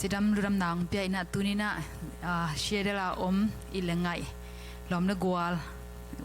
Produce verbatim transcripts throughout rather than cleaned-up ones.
Cidam ludamna hong pia in ah, tuni in ah, ah, Seattle a om i le ngaih lawm le gual,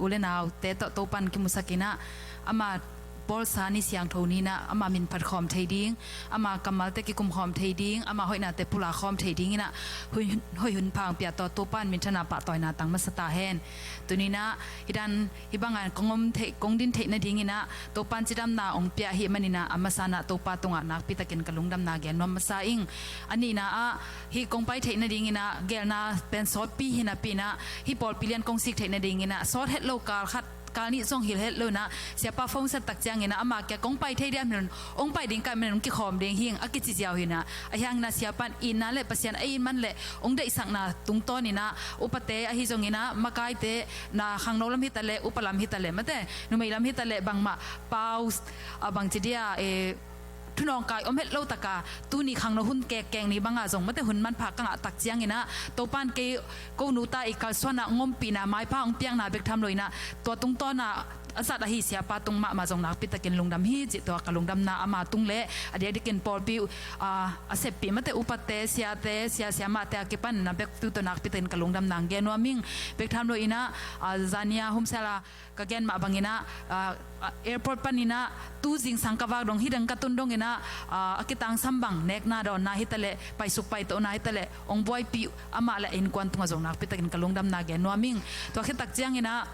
u le naute tawh Topa'n kimusak in ah, ama bawlsa ni siangtho ni in ah, ama min phat khawm thei ding, ama kammalte kikum khawm thei ding, ama hoihnate pulak khawm thei ding in ah, hui, hoih hun pha hong pia tawh Topa'n minthanna pahtawina tang masa ta hen. Tuni in ah, hih dan, hih bangah kong om theih, kong din theih nading in ah, Topa'n cidamna hong pia ahih manin ah, a masa in ah Topa tungah nakpi takin ka lungdamna gen nuam masa ing. A nihna ah, hih kong pai theih nading in ah, geelna pen sawtpi hi napi in ah, hih pawlpi lian kong sik theih nading in ah, sawt het lo kal khat, kal nih zong hilh het lo in ah, Siapa phone set tak ciang in ah, ama kiang kong pai thei diam hi lo in, hong pai ding ka ahih manin hong kikhawm ding hi ing, a kici ziau hi in ah, ahih hangin ah Siapa'n itna le Pasian a it man le hong deihsakna tungtawn in ah, upate ahi zongin ah, makaite, na khangno lam hi ta leh, upa lam hi ta leh, mate, numei lam hi ta leh, bangmah pau, a, bangci dia, eh, thunawngkai om het lo tak a, tuni khangno hun kekkeng ni bangah zong, mate, hun manpha ka ngah tak ciang in ah, Topa'n kei, ko nu ta i kalsuanna hong ompihna, maipha hong piakna bek tham lo in ah, tua tungtawn ah a zat ahi Siapa tung mahmah zong nakpi takin lungdam hi cih, tua ka lungdamna ama tung le, a diakdiakin pawlpi, ah, a seppih, mate, upate, siate, sia, siamahte a kipan na bek tu tawh nakpi takin ka lungdamna hong gen nuam ing. Bek tham lo in ah, ah, zan ni a Hun Sela ka gen mah bang in ah, ah, ah, airport pan in ah, tu zingsang ka vak dong, hih dang ka tun dong in ah, ah, a kitangsam bang, nekna dawnna hi ta leh, paisuk paitona hi ta leh, hong buaipih amah le a innkuan tungah zong nakpi takin ka lungdamna gen nuam ing. Tua khit tak ciang in ah,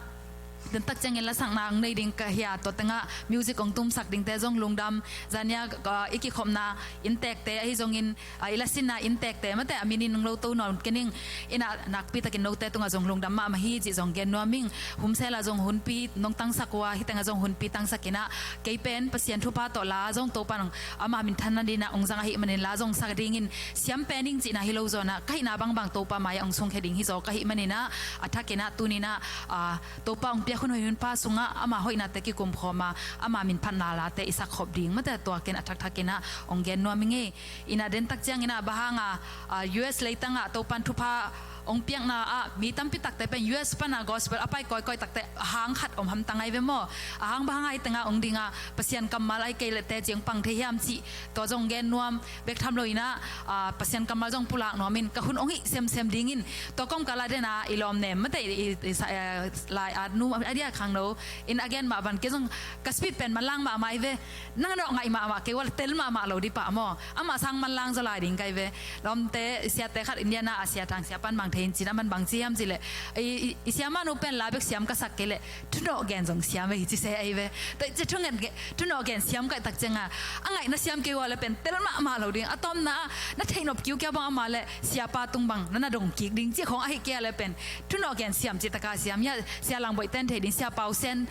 den tak ciangin lasakna hong nei ding ka hi a, tua tengah music hong tumsak dingte zong lungdam. Zan ni a, ah, i kikhopna inntekte ahi zongin, ah, i lasinna inntekte, mate, a min in hong lo to nuam kei ning in ah, nakpi takin note tungah zong lungdam mahmah hi cih zong gen nuam ing. Hun Sela zong hunpi nong tangsak uh a, hih tengah zong hunpi tangsak in ah, kei pen Pasian thupha tawh la zong Topa'n hong, ama minthanna dingin ah hong zang ahih manin la zong sa dingin siam pen ing cihna hi lo zaw in ah, ka hihna bangbang Topa mai-ah hong sungkhia ding hi zaw ka hih manin ah, a thak in ah tuni in ah, ah, Topa hong piak hun hoih hun pha sungah ama hoihnate kikum khawm a, ama min phatna late i sak khop ding, mate, tua ken a thakthak in ah hong gen nuam ing ei. In ah den tak ciang in ah, bang hang a, ah, U S leitang ah Topa'n thupha hong piakna ah, mi tampi takte pen U S pan a gospel a pai kawikawi takte a hang khat om hamtang ai ve maw. A hang bang hang a hih tengah hong ding a, Pasian kammal ahih kei leh teci hong pang thei hiam cih, tua zong gen nuam. Bek tham lo in ah, ah, Pasian kammal zong pulak nuam in, ka hun hong hih semsem dingin, tua kawmkal ah den a i lawmnem, mate, i, i, i sa, eh, lai at nu a dia khangno in a gen mah bang, kei zong ka speed pen manlang mahmah hi ve. Nang nawh ngaih mahmah kei ua leh tel mahmah lo dih pah maw. Amah sang manlang zaw lai ding ka hi ve. Lawmte, siate khat India na a sia thang sia pan bang thei in cih na, man bang ci hiam cih leh, i, i, i siamah nu pen la bek siam ka sak kei leh, thunawh gen zong siam hi ci se ahi ve. Tua ci thungen ge, thunawh gen siam ka hih tak ciang a, a ngaihna siam kei ua leh pen tel mahmah lo ding. A tawpna ah na theih nop kiukiau bang, amah leh Siapa tung bang na na dong kik ding cih khawng ahih kei a leh pen thunawh gen siam cih tak a siam hi a. Sia Langboih ten thei ding, Sia Pau Sen,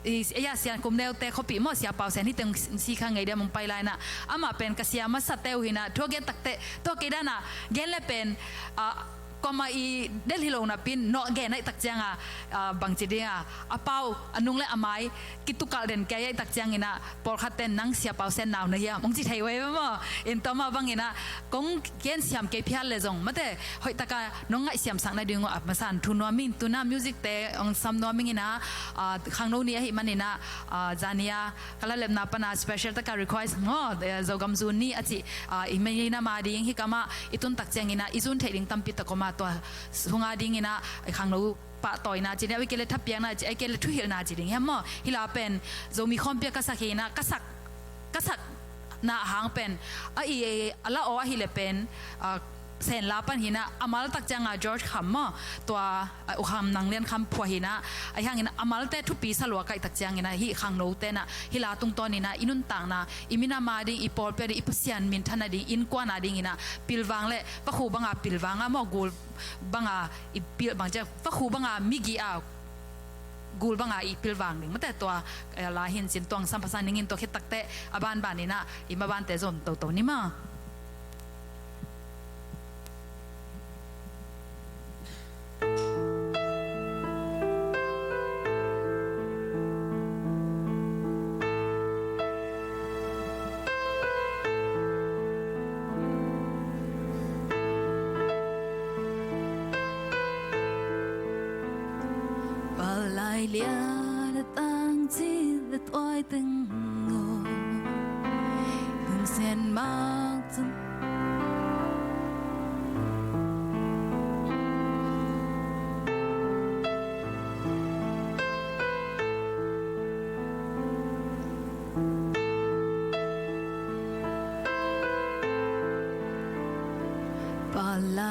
i, i, a, Sia Kum Neu te khuapi maw, Sia Pau Sen hih teng si kha ngei diam hong pai lai in ah, amah pen ka sia masate uh hi in ah, thu a gen takte, tua kei dan a gen leh pen, ah, kuamah i del hi lo napi in nawh gen ahih tak ciang a, ah, bangci ding a, a pau, a nung le a mai kitukalh den kei ahih tak ciang in ah, pawlkhat ten nang Sia Pau Sen nau na hiam hong ci thei uh ei ve maw. In tua mah bang in ah kong gen siam kei phial leh zong, mate, hoih tak a nong ngaihsiamsak nading uh a masa in thu nuam ing. Tu in ah music te hong sam nuam ing in ah, ah, khangno ni ahih manin ah, ah, zan ni a ka lalepna pan a special tak a request maw, eh, Zogam Zun Ni a cih, ah, i minam a ding, hih kam ah i tun tak ciang in ah i zun theih ding tampi tak om a, tua sung a ding in ah khangno pahtawina ci ding, ahih kei leh thapiakna ci, ahih kei leh thuhilhna ci ding hiam maw. Hih la pen Zomi khawmpi ah ka sak hi in ah, ka sak, ka sakna a hang pen, a, i, a la aw ahih leh pen, ah, Sen la pan hi in ah, a mal tak ciang a George Kham maw, tua, ah, U Kham Nang Lian Kham phuah hi in ah, ahih hangin a malte thupi sa lua ka hih tak ciang in ah, hih khangnote in ah hih la tungtawn in ah i nuntakna, i minam a ding, i pawlpi a ding, i Pasian minthanna ding, innkuan a ding in ah pilvang leh vakhu bang a pilvang a maw, gul bang a i pil bang ciang, vakhu bang a migih a gul bang a i pilvang ding, mate, tua, eh, la hi in cin, tua hong sam pha sa ning in, tua khit tak teh a banban in ah i mabante zom toto ni maw. Palai lian a tang ci le tuai teng aw, hun sian mak cun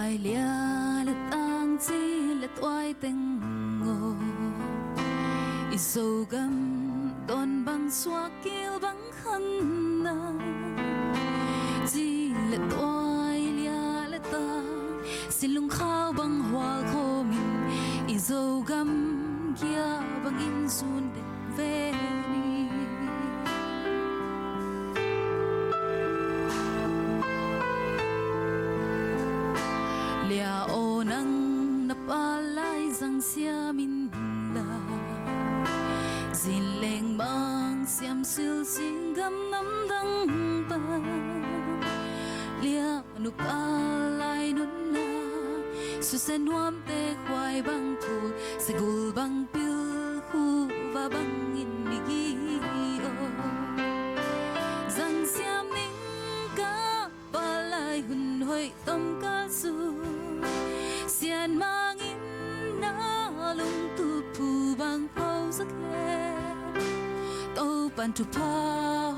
Lia le tang, ci le tuai teng aw, i Zogam dawn bang suak kil bang khanna, ci le tuai, lia le tang, sinlung khau bang hual khawmin i Zogam kia bangin zun den ve ni. Lia aw, nang na pal lai zang siam inla, zin leng mang siam silsing gam namdang pan. Lia nu pal lai nunna, susia nuamte khuai bang phul, sagul bang pil, khuva bangin migi aw, zang siam ning ka pal lai hun hoih tomkal su. Sian mangin na lungtup phu bang pau sak hen, Topan thupha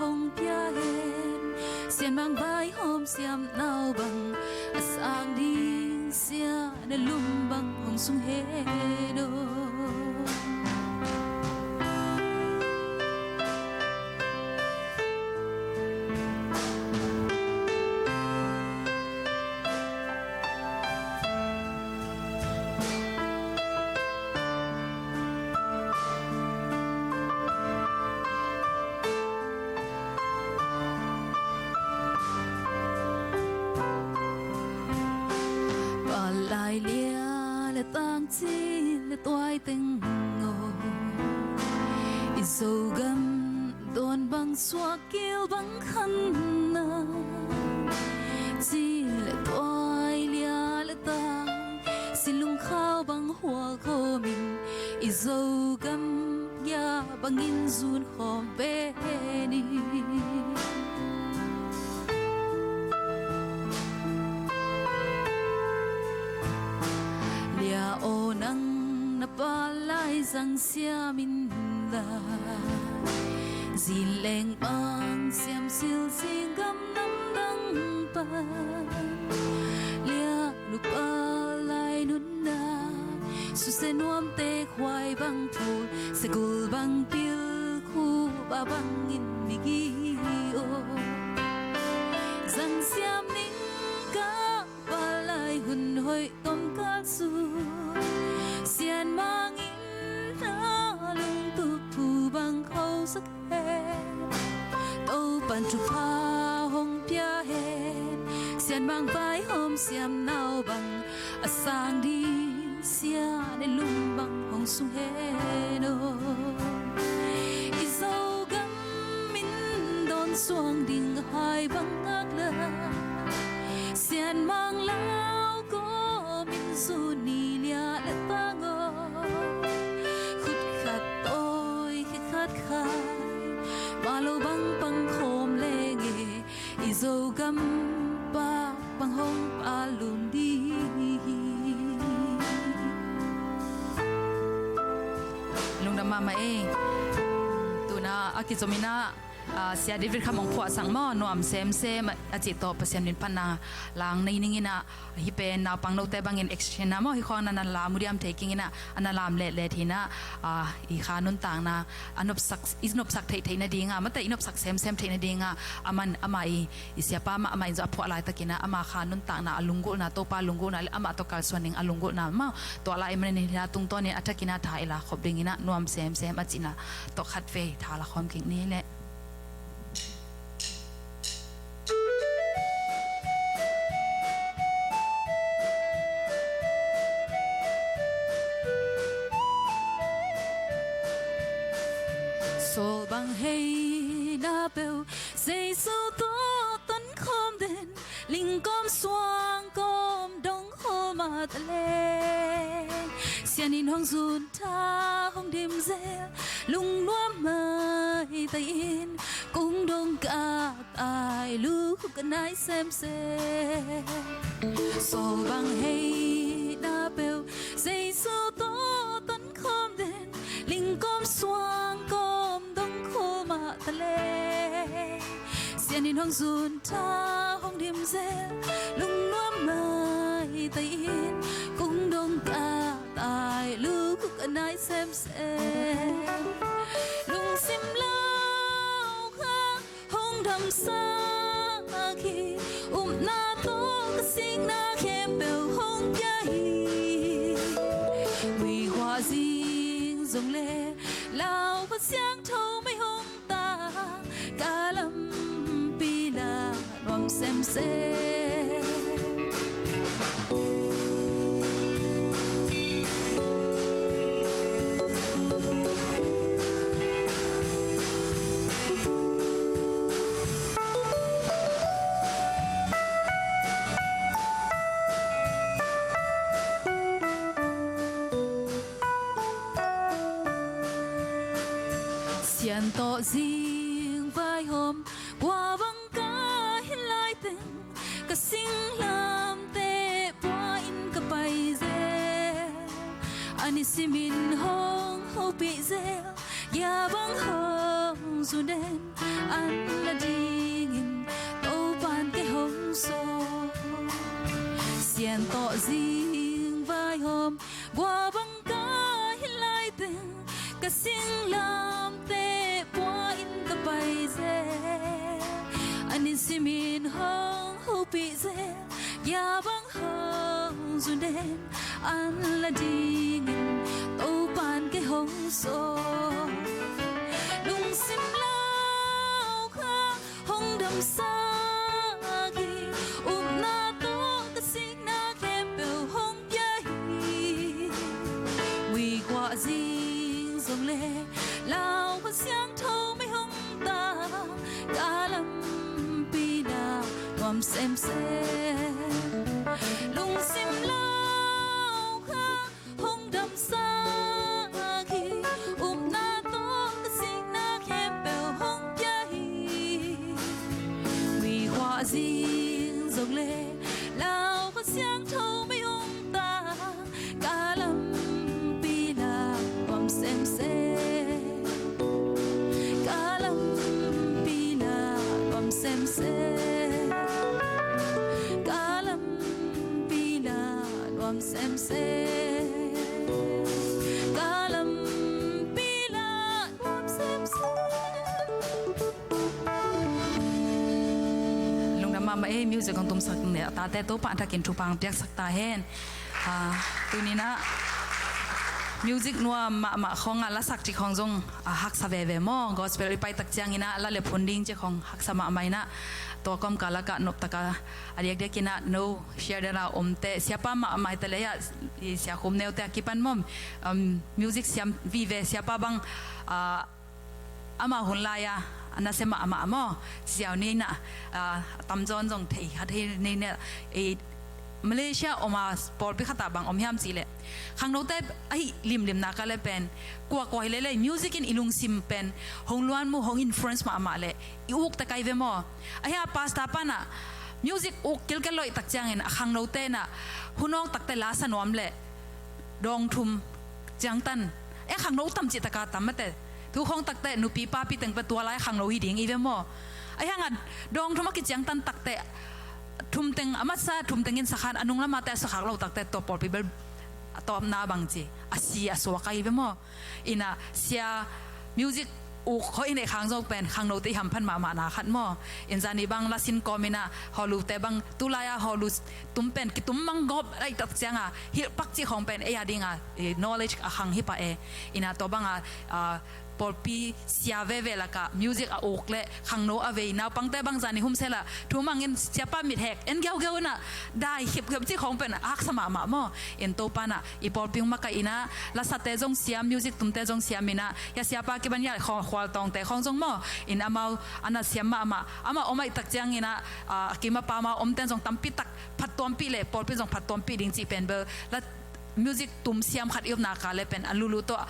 hong pia hen. Sian mang vaihawm siam nau bang a sang ding, sia na lum bang hong sung hen aw. Pal lai, lia le tang, ci le tuai teng aw, i Zogam dawn bang suak kil bang khanna, ci le tuai, lia le tang, sinlung khau bang hual khawmin i Zogam kia bangin zun khawm ve ni. Lia aw, nang na pal lai zang siam inla, zin leng mang siam silsing gam namdang pan. Lia nu pal lai nunna, susia nuamte khuai bang phul, sagul bang pil, khuva bangin migi aw, zang siam ning ka pal lai hun hoih tomkal su. Sian mangin na lungtup phu bang khausak hen, Topan thupha hong pia hen. Sian mang vaihawm siam nau bang a sang ding, sia ne lum bang hong sung hen aw. I Zogam in dawn suang ding hai bang ngak la, sian mang lau kawmin zun ni, lia le tang aw. Khut khat tawi, khe khat khai, ma lo bang pang khawm leng e, i Zogam pa bang hong palum ding hi. Lungdam mahmah e. Tu-in ah a kizom in ah, ah, Sia David Kham hong phuahsak maw, Nuam Semsem a cih tawh Pasian min phatna lang nei ning in ah, hih pen naupang note bangin action ah maw, hih khawng na na lam uh diam thei keng in ah, a na lam lehlet hi in ah, ah, i kha nuntakna a nopsak, i nopsak theih theih nading ah, mate i nopsak semsem theih nading ah, aman, amah i, i siapa mah, amah in zong a phuah laitakin ah, ama kha nuntakna, a lunggulhna, Topa lunggulhna, amah tawh kalsuan ding a lunggulhna maw, tua lai i manin hih na tungtawnin a thakin ah tha i la khop ding in ah, Nuam Semsem a cihna tawh khatvei tha la khawm keng ni leh. Sawl bang hei na peuh, Jesu tawh tonkhawm den, lingkawm suangkawm dong khawl mah taleng, sian in hong zun tha hong dim zel, lungnuam maita in kong dong ka tai, lu ka nai semsem. Sawl bang hei na peuh, Jesu tawh tonkhawm den, lingkawm suangkawm dong khawl mah taleng, sian in hong zun tha hong dim zel, lungnuam mai Tain kung dong ka tai, lu kuk a nai semsem. Lungsim lau kha hong damsak hi. Upna tawh ka sikna khempeuh hong pia hi. Ui khuah zing zong le lau khuah siangtho mei hong ta, ka lampi na nuam semsem. Sian tawh zing vaihawm, kua bang ka hih lai teng, ka singlamteh pua in ka pai zel. A nisimin hong hopih zel, gia bang hong zun den, an la dingin Topan kei hong sawl. Sian tawh zing vaihawm, kua bang ka hih lai teng, ka singlamteh pua in ka pai zel. A nisimin hong hopih zel, gia bang hong zun den, an la dingin Topan kei hong sawl. Lungsim lau kha hong damsak hi. Upna tawh ka sikna khempeuh hong pia hi. Ui khuah zing zong le lau khuah siangtho mei hong ta, ka lampi na nuam semsem. Lungsim lau kha hong damsak hi. Upna tawh ka sikna khempeuh hong pia hi. Ui khuah zing zong le lau khuah siangtho mei hong ta, ka lampi na nuam semsem. Ka lampi na nuam semsem. Ka lampi na nuam semsem. Ka lampi na nuam semsem. Lungdam mahmah ei, music hong tumsak ne a tate Topa a thakin thupha hong piaksak ta hen. Ah, tuni-in ah music nuam mahmah khawng ah lasak cik khawng zong, ah, haksa veve maw. Gospel i pai tak ciangin ah la le phun ding cik khawng haksa mahmah in ah, tua kawmkal lakah noptak a, a diakdiakin ah no share den a omte, siapa mahmah te le ah, i Sia Khum Neu te a kipan maw, um, music siam vive siapa bang, ah, amah hun lai-a a nasia mahmah maw, ziau ni na, ah, tamzaw in zong thei kha thei ni na, i Malaysia om a pawlpi khat ah bang om hiam cih leh, khangnote ahi limlim nak leh pen, kua kua hi leh leh music in i lungsim pen hong luan mu, hong influence mahmah leh i uk ta kai ve maw. Ahi a pastor pa in ah music uk kilkel loih tak ciangin a khangnote in ah hun awng takte la sa nuam leh dawng thum ciangtan. E, khangno tam cih taka tam mate. Thu khawng takte nupi papi teng pen tua lai khangno hi ding i ve maw. Ahi hangah dawng thum a kiciangtan takte, thum teng a matsa, thum teng in sa khan, a nung lamate a sa khak lo takte tua pawlpi bel a tawpna bang ci a si a suak a i ve maw. In ah sia music uk khawh i neih khang zong pen khangnote i hamphat mahmah na khat maw. In zani bang lasin kawm in ah hawlute bang, tulai-a hawlu tum pen kitum mang gawp laih tak ciang a hilh pak cih khawng pen ei a ding a, eh, knowledge a khang hi pah e. In ah tua bang a, ah, pawlpi sia veve lakah music a uk leh khangno a vei, naupangte bang zani hum sel ah thu mang in siapa mit hek en giaugiau in ah dai khipkhip cih khawng pen a haksa mahmah maw. In Topa in ah i pawlpi hong makaih in ah, lasate zong siam, music tumte zong siam in ah, hia siapa kipan hia khual, khualtawngte khawng zong maw, in amau a na siam mahmah, amah om ahih tak ciangin ah, ah, a kim a pam a omten zong tampi tak phattuampih leh pawlpi zong phattuampih ding cih pen bel, la music tum siam khat i om nak leh pen a lulu tawh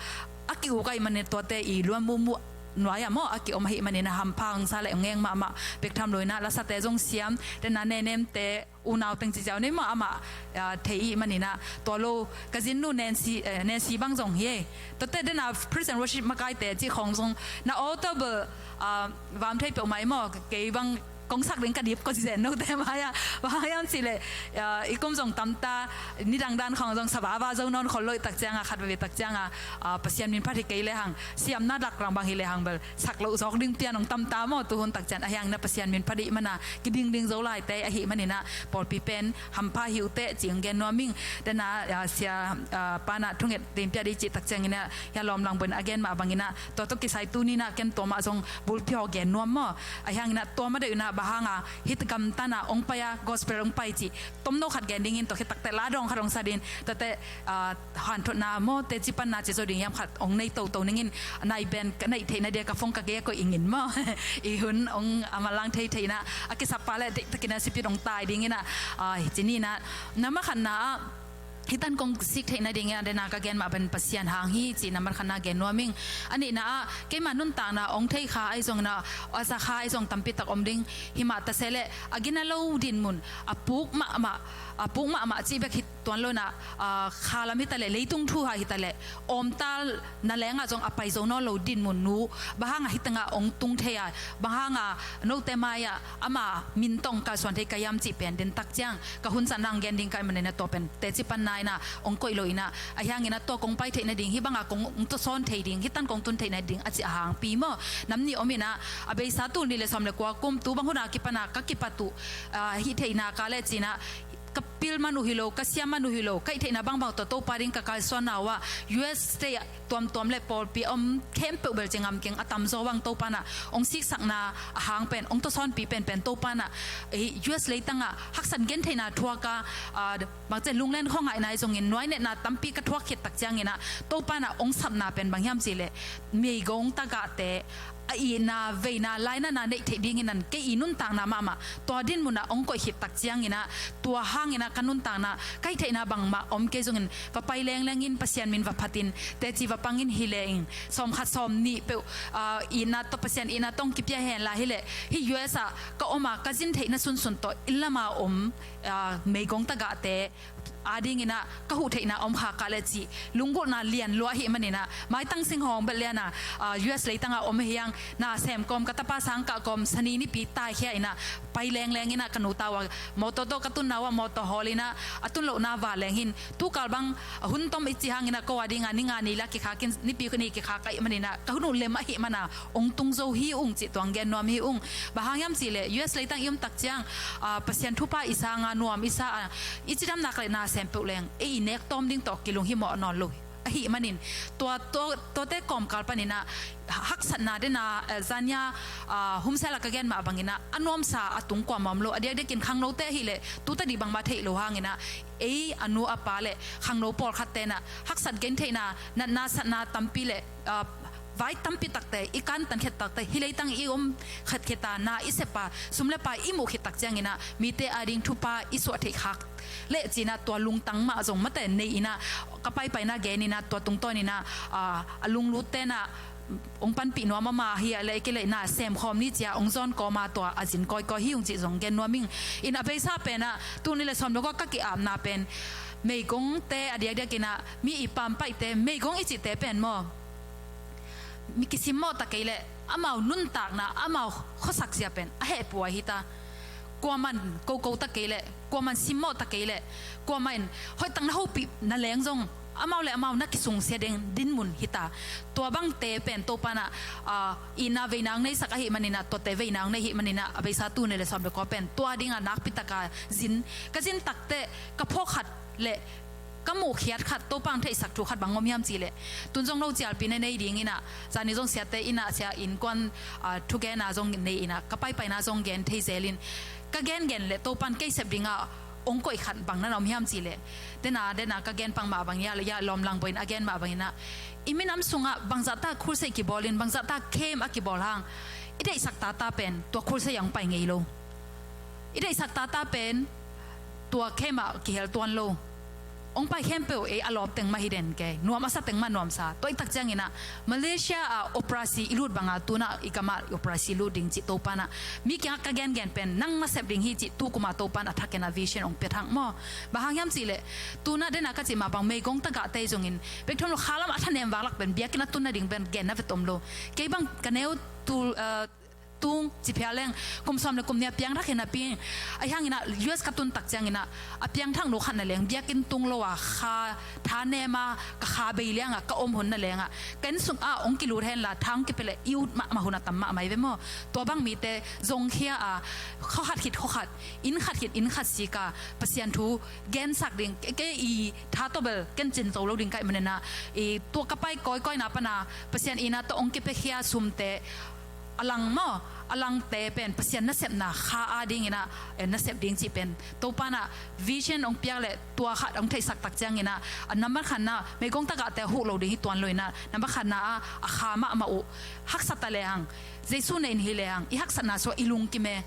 a ki-uk ahih manin tuate i luan muhmuh nuai-ah maw a ki-om ahih manin a hampha hong sa leh ngeng mahmah bek tham lo in ah, lasate zong siam, den a Nenemte unau teng ci ziau nei maw, amah, ah, thei i hih manin ah, tua lo ka zinnu Nancy, eh, Nancy bang zong hi e. Tuate den a praise and worship makaite cih khawng zong na aw tawh bel, ah, vam thei peuhmah i maw, kei bang kong sak ding ka dip kong ci zen note mai-ah. Bang hang hiam cih leh, ah, i kum zong tamta, nidang dan khawng zong sababa zo nawn khol lo i tak ciangah, khat veve tak ciangah, ah, Pasian min phat hi kei lehang, siamna dak rang bang hi lehang bel sak loh zawk ding pian hong tamta maw, tuhun tak ciang. Ahi hangin ah Pasian min phat i hih mana kiding ding zo laite ahih manin ah pawlpi pen hampha hi uh teh ci hong gen nuam ing. Dena, ah, sia, ah, pa in ah thunget ding pia ding cih tak ciangin ah, hia lawm lang bawin a gen mah bangin ah, tua tawh kisai tuni in ah ken tua mah zong bulpi haw gen nuam maw. Ahi hangin ah tua mah deuh in ah, bang hanga hih gamtan ah hong pai a, gospel hong pai cih tomno khat gen dingin, tua khit takteh la dawng khat hong sa dingin, tuate, ah, hanthotna maw, teci panna ci zo ding hiam khat hong nei toto ningin, nai ben ka neih theihna dia ka phone ka gei a koih ingin maw. I hun hong a manlang thei thei in ah, a kisap pa leh deihtakin ah sipit hong tai dingin ah, ah, hi ci ni in ah, nambat khatna ah, hih tan kong sik theih nadingin ah, dena ka gen mah bangin Pasian hang hi cih nambat khatna gen nuam ing. A nihna ah, keima nuntakna hong thei kha ahi zongin ah, a za kha ahi zong tampi tak om ding. Hi mah ta se leh, a gina lo dinmun, a puk mahmah, a puk mahmah cih bek hi tuan lo in ah, ah, kha lam hi ta leh, leitung thu ah hi ta leh, awmtal na lengah zong a pai zo nawn lo dinmun nu, bang hanga hih tengah hong tung thei a, bang hanga note mai-ah ama min tawh kalsuan thei ka hiam cih pen den tak ciang, ka hun zat nang gen ding ka hih manin ah tua pen teci panna in ah hong koih lo in ah, ahi hangin ah tua kong pai theih nading, hih banga kong hong tawsawn thei ding, hih tan kong tun theih nading a cih a hangpi maw. Nam nih om in ah, a beisa tul nih leh sawm leh kua kum, tu bang hun a kipan a ka kipat uh, ah, hih theihna ka leh ci in ah, ka pil man uh hi lo, ka sia man uh hi lo, ka hih theihna bangbang tawh Topa ding ka kalsuanna uh ah, U S te ah tuamtuam leh pawlpi a om khempeuh bel ci ngam keng, a tamzaw bang Topa in ah hong siksakna a hang pen, hong tawsawnpi penpen Topa in ah, eh, U S leitangah haksat gentheihna thuak a, ah, bangci lunglen khuangaihna ahi zongin nuainetna tampi ka thuak khit tak ciangin ah, Topa in ah hong sapna pen bang hiam cih leh, meigong tagahte a itna veina lainatna neih theih dingin ah kei i nuntakna mahmah tua dinmun ah hong koih khit tak ciangin ah, tua hangin ah ka nuntakna, ka hih theihna bangmah om kei zongin va pai lengleng in, Pasian min va phat in, teci va pang in, hi leng sawm khat sawm nih peuh, ah, itna tawh, Pasian itna tawh hong kipia hen la hi leh, hih U S ah ka om a, ka zin theihna sunsun tawh inn lama om, ah, meigong tagahte adingin ah ka huh theihna om kha ka leh cih lunggulhna lian lua ahih manin ah, maitang sing hawng bel lian a, ah, U S leitangah om ahi hang, na sem kawm, ka tapa sang kah kawm, Sani nipi taikhia in ah pai lengleng in ah, ka nu ta uh a mawtaw tawh ka tunna uh ah mawtaw hawl in ah, a tun lohna va leng hi in, tukal bang, ah, hun tom i cih hangin ah ko adingin ah ni nga ni la kikhak in, nipi ni kikhak ahih manin ah, ka hun uh lem ahih mana hong tung zo hi ung cih tua hong gen nuam hi ung. Bang hang hiam cih leh, U S leitang i om tak ciang, ah, Pasian thupha i sang a, nuam i sa a, i cidam nak leh na sem peuh leng, ei i nek tawm ding tawh kilunghimawh nawn lo ahih manin, tua, tua, tuate kawmkal panin ah haksatna den a, eh, zania, ah, humsel a ka gen mah bangin ah, a nuamsa a tung kuamah om lo, a diakdiakin khangnote ahih leh tu tadih bangmah theih lo hangin ah, ei a nu a pa leh khangno pawlkhatte in ah haksat gentheihna, natna satna tampi leh, ah, vai tampi takte i kantan khit takte, hih leitang i om khit khit a, na i sep a, sum leh pai i muh khit tak ciangin ah, mite ading thupha i suah theih khak leh ci in ah, tua lungtang mah zong mate nei in ah, ka paipaina gen in ah, tua tungtawn in ah, ah, a lunglutte in ah, hong panpih nuam a, amah hi a leh, kei leh na sem khawm ni ci a hong zawn kawm a, tua a zin kawikawi hi ung cih zong gen nuam ing. In a beisa pen ah, tul nih leh sawm leh kua ka ki-apna pen, meigongte a diakdiakin ah, mi i pampaihte, meigong i cihte pen maw, mi kisimmawh ta kei leh, amau nuntakna, amau khuasak zia pen a hehpih uh ahi ta. Kuaman koko ta kei leh, kuaman simmawh ta kei leh, kuamah in hoih tak na hopih na leng zong, amau leh amau na kisungsia ding dinmun hi ta. Tua bangte pen Topa in ah, ah, itna veina hong neisak ahih manin ah, tuate veina hong nei ahih manin ah, a beisa tul nih leh sawm leh kua pen tua ding a nakpi tak a zin, ka zin takteh ka phawk khat leh ka muhkhiat khat, Topa hong theihsak thu khat bang om hiam cih leh, tun zong no cialpi na nei dingin ah, zani zong siate in ah, sia innkuan, ah, thugen a zong nei in ah, ka paipaina zong gen thei zel in, ka gengen leh Topa in kei sep ding a hong koih khat bang na om hiam cih leh, dena, dena ka gen pang mah bang, ya, ya lawm lang bawin a gen mah bangin ah, i minam sungah bangzahta crusade kibawl in, bangzahta camp a kibawl hang, i deihsak tata pen tua crusade ah hong pai ngei lo. I deihsak tata pen tua camp ah kihel tuan lo. Hong pai khempeuh ei a lawp teng mah hi den kei, nuam a sa teng mah nuamsa. Tua i tak ciangin ah, Malaysia ah operasi i lut banga tuna i gam ah operasi lut ding cih Topa in ah, mi kiangah ka gengen pen nang na sep ding hi cih tu kum a Topa in a thakin a vision hong pia thak maw. Bang hang hiam cih leh, tuna dena ka cih mah bang meigong tagahte zongin, bek tham lo khalam a thanem vak lak pen biakinn a tun nading pen genna vet om lo. Kei bang ka neu tul, eh, tung ci phia leng, kum sawm le kum nih a piangthak hi napi, ahi hangin ah U S ka tun tak ciangin ah a piangthak nu khat na leng biakinn tung lo a kha tha nem a, ka kha bei liang a ka om hun na leng ah ka inn sung ah hong kilut hen la, tha hong kipia leh i ut mahmah hun a tam mahmah hi ve maw. Tua bang mite zongkhia a, khua khat khit khua khat, inn khat khit inn khat sik a Pasian thu gensak ding, kei, kei i tha tawh bel ken cin zo lo ding ka hih manin ah, i tua ka pai kawikawina pan a Pasian in ah tawh hong kipiakhia sumte a lang maw, a langte pen Pasian nasepna kha a dingin ah, eh, nasep ding cih pen Topa in ah vision hong piak leh tua khat hong theihsak tak ciangin ah, a nambat khatna meigong tagahte a huh lo ding hi tuan lo in ah, nambat khatna ah a kha mahmah uh, haksa ta lehang, Jesu nei in hi lehang i haksatna sungah i lungkim e.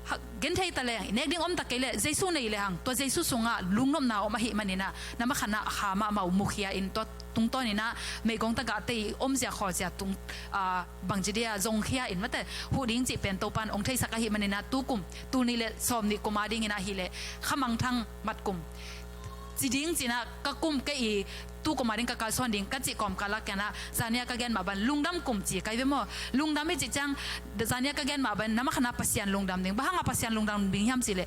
Ha, genthei ta leng, i nek ding om ta kei leh Jesu nei lehang, tua Jesu sungah lungnopna om ahih manin ah, nambat khatna a kha mahmah uh mukhia in, tua tungtawnin ah meigong tagahte i omzia khawlzia tung, ah, bangci dia zongkhia in mate, huh ding cih pen Topa in hong theisak ahih manin ah, tukum, tul nih le sawm nih kum a dingin ah hi leh khamangthang mat kum ci ding ci-in ah ka kum, kei i tukum a ding ka kalsuan ding ka cih kawmkal ah ken ah zania ka gen mah bang lungdam kum ci ka hi ve maw. Lungdam i cih ciang, zania ka gen mah bang nambat khatna Pasian lungdam ding. Bang hang a Pasian lungdam ding hiam cih leh,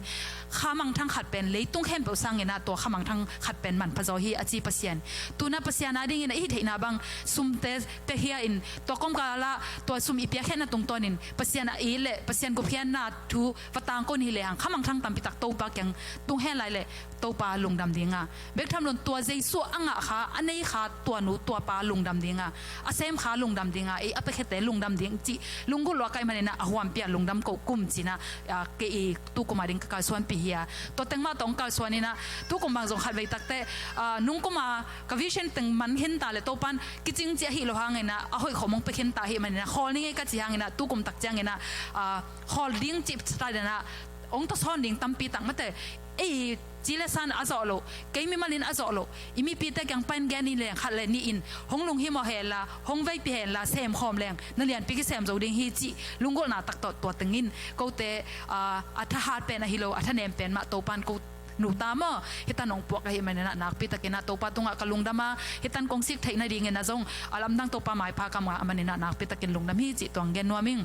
khamangthang khat pen leitung khempeuh sangin ah tua khamangthang khat pen manpha zaw hi a ci Pasian. Tu-in ah Pasian a dingin ah i hih theihna bang sumte piakhia in, tua kawmkal ah tua sum i piakhia na tungtawnin Pasian a it leh Pasian gupkhiatna thu va tangko in hi lehang, khamangthang tampi tak Topa kiang tung hen lai leh Topa lungdam ding a. Bek tham lo in tua Jesu a ngah kha, a nei kha, tua nu tua pa lungdam ding a, a sem kha lungdam ding a, ei a piakhiate lungdam ding cih lunggulh lua ka hih manin ah a huampi a lungdam ko kum ci-in ah, ah, kei i tukum a ding ka kalsuanpih hi a. Tua teng mah tawh hong kalsuan in ah, tukum bang zong khatvei tak teh, ah, nungkum a ka vision teng man khin ta leh Topa in kicing cih ahi lo hangin ah, a hoih khawm hong pia khin ta ahih manin ah, khawl ning ei ka cih hangin ah, tukum tak ciangin ah, ah, khawl ding cih sa ta den ah, hong tawsawn ding tampi tak mate, ei ci le san a zawh loh, kei mimal in a zawh loh, i mipite kiang pan gen in leng khat le nih in, hong lunghimawh hen la, hong veipih hen la, semkhawm leng na lianpi kisem zo ding hi cih lunggulhna tak tawh tua teng in kote, ah, a thahat pen ahi lo, a thanem pen mah Topa in ko nu ta maw, hih tan hong puak ahih manin ah nakpi takin ah Topa tungah ka lungdam a, hih tan kong sik theih nadingin ah zong a lamdang Topa maipha ka ngah ahih manin ah nakpi takin lungdam hi cih tua hong gen nuam ing.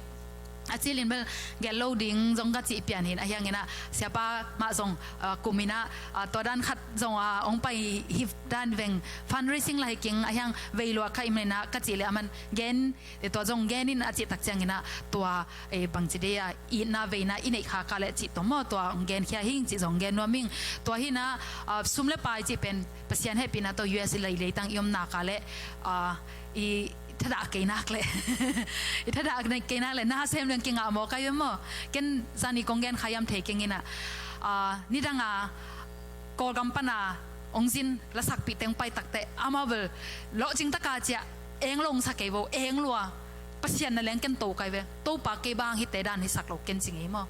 A cilin bel gelh lo ding zong ka cih pian hi in, ahi hangin ah siapa mah zong, ah, kum in ah, ah, tua dan khat zong, ah, hong pai hi dan veng, fundraising lai keng, ahi hang vei lua ka hih manin ah ka cih leh aman gen, eh, tua zong gen in a cih tak ciangin ah tua, eh, bangci dia itna veina i neih kha ka leh cih tawh maw, tua hong genkhia hi ing cih zong gen nuam ing. Tua hi in ah, ah, sum le pai cih pen Pasian hehpihna tawh U S i lei leitang i om nak leh, ah, i thadah kei nak leh, i thadah kei nak leh na sem leng kingah mawk ahi ve maw. Ken zani kong gen kha hiam thei keng in ah, ah, nidang a Kawlgam pan a hong zin lasakpihte hong pai tak teh amau bel lawhcing tak a ciah eng lo hong sa kei vo, eng lua. Pasian na leng ken to ka hi ve. Topa kei bang hihte dan hisak lo ken ci ngei maw.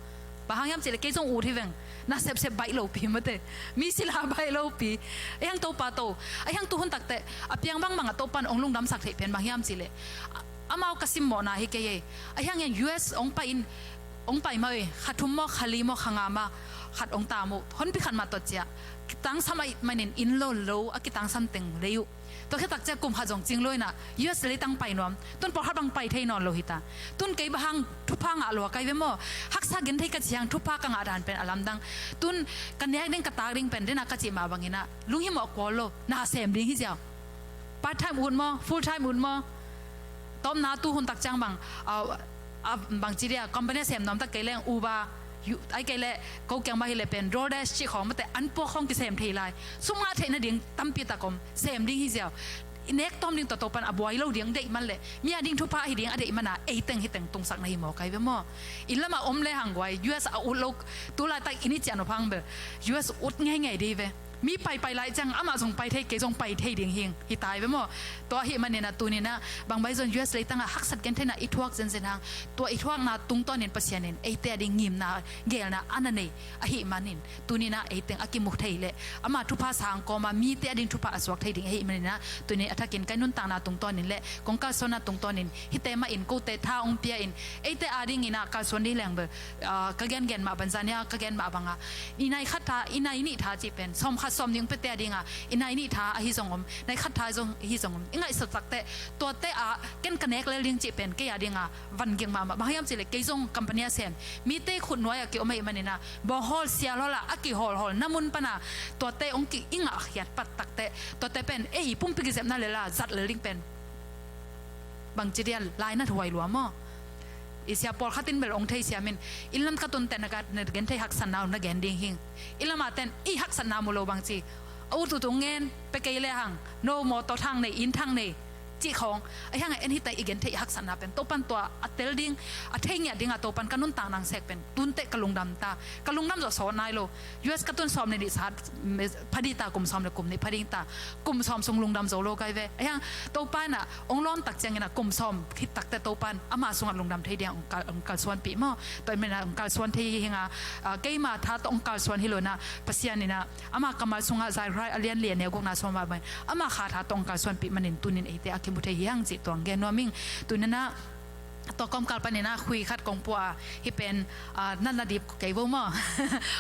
Bang hang hiam cih leh kei zong ut hi veng. Na sepsep baih lopi mate, mi sila baih lopi. Ahi hang Topa to, ahi hang tuhun tak teh a piang bangbang ah Topa in hong lungdamsak theih pen bang hiam cih leh, a, amau ka simmawhna hi kei ei. Ahi hangin U S hong pai in, hong pai mah uh hi, kha thum maw, kha li maw, kha nga maw, khat hong tam uh, honpi khat mah tawh ciah kitangsam ahih manin inn lo lo a kitangsam teng lei uh. Tua khit tak ciah kum khat zong cing lo in ah U S leitang pai nuam. Tun pawlkhat bang pai thei nawn lo hi ta. Tun kei bang hang thupha ngah lua ka hi ve maw. Haksa genthei ka cih hang thupha ka ngah dan pen a lamdang. Tun ka nek ding ka tak ding pen den a ka cih mah bangin ah lunghimawh kual lo, na sem ding hi ziau. Part time ut maw, full time ut maw. Tawpna tuhun tak ciang bang, ah, a bangci dia company a sem nuam tak kei leng Uber, yu-, ahih kei leh ko kiang mah hi leh pen DoorDash cih khawng mate an puak khawng kisem thei lai. Sum ngah theih nading tampi tak om, sem ding hi ziau. I nek tawm ding tawh Topa in a buai lo ding deih man leh mi a ding thupha ahi ding a deih man a, ei teng hih teng tungsak na hi mawk ahi ve maw. Inn lam ah om le hang guai, U S a ut lo, tu laitak inn i ciah nop hang bel U S ut ngeingei ding hi ve. Mi paipai lai ciang amah zong pai thei, kei zong pai thei ding hi ing, hi ta hi ve maw. Tua ahih manin ah tuni in ah bang bai zong U S leitang ah haksat gentheihna i thuak zenzen hang, tua i thuakna tungtawnin Pasian in eite a ding ngimna, geelna a na nei ahih manin tuni in ah ei teng a kimu thei leh ama thupha sang kawm a mite a ding thupha a suak thei ding ahih manin ah tuni a thakin ka nuntakna tungtawnin leh kong kalsuanna tungtawnin hihte mah in kote tha hong pia in eite a dingin ah kalsuan ding leng bel, ah, ka gengen mah bang, zania ka gen mah bang a, i nai khat tha, i nai nih tha cih pen sawm khat sawm nih ong piate a dinga i nai nih tha ahi zong om, nai khat tha zong ahi zong om, i ngaihsut takteh tuate ah ken ka nek lel ding cih pen kei a dinga van gik mahmah. Bang hiam cihleh kei zong company a sem mite khut nuai a kiom ahih manina, bawnghawl sialhawl a a kihawlhawl na mun pana tuate ong ki i ngahkhiat pat takteh tuate pen ei i pumpi kizepna lela zat lel ding pen bangci dia lainat huai lua maw? I sia pawlkhat in bel ong thei siamin, inn lam ka tunte na ka na gen thei haksatna om na gen ding hing. Inn lama ten i haksatna mu lo bangci a ut ut ong ngen pe kei le hang, no mawtaw thang nei, inn thang nei cih khawng. A hiang a en hita i gen thei i haksatna pen Topan tua a tel ding, a thei ngiat dinga Topan ka nuntak nang sek pen tunte ka lungdam ta. Ka lungdam zawh sawt nai lo. U S ka tun sawm le nih sa phadita, kum sawm le kum nih phading ta, kum sawm sung lungdam zo lo kai ve. A hiang Topa ina ong lawn tak ciangina kum sawm khit takte Topan ama sunga lungdam thei dinga ong kal, ong kalsuanpih maw? Tua ina ong kalsuan thei hi hinga, ah, keima tha tawh ong kalsuan hi lo ina Pasian ina ama kammal sunga Zechariah a lian li a neu gukna sawm a bai ama kha tha tawh ong kalsuanpih manin tunin eite a kimu thei hi hang cih tuang gen nuam ing. Tunina tua kawmkal panina khui khat kong pua a, hi pen, ah, natna dip kei vo maw?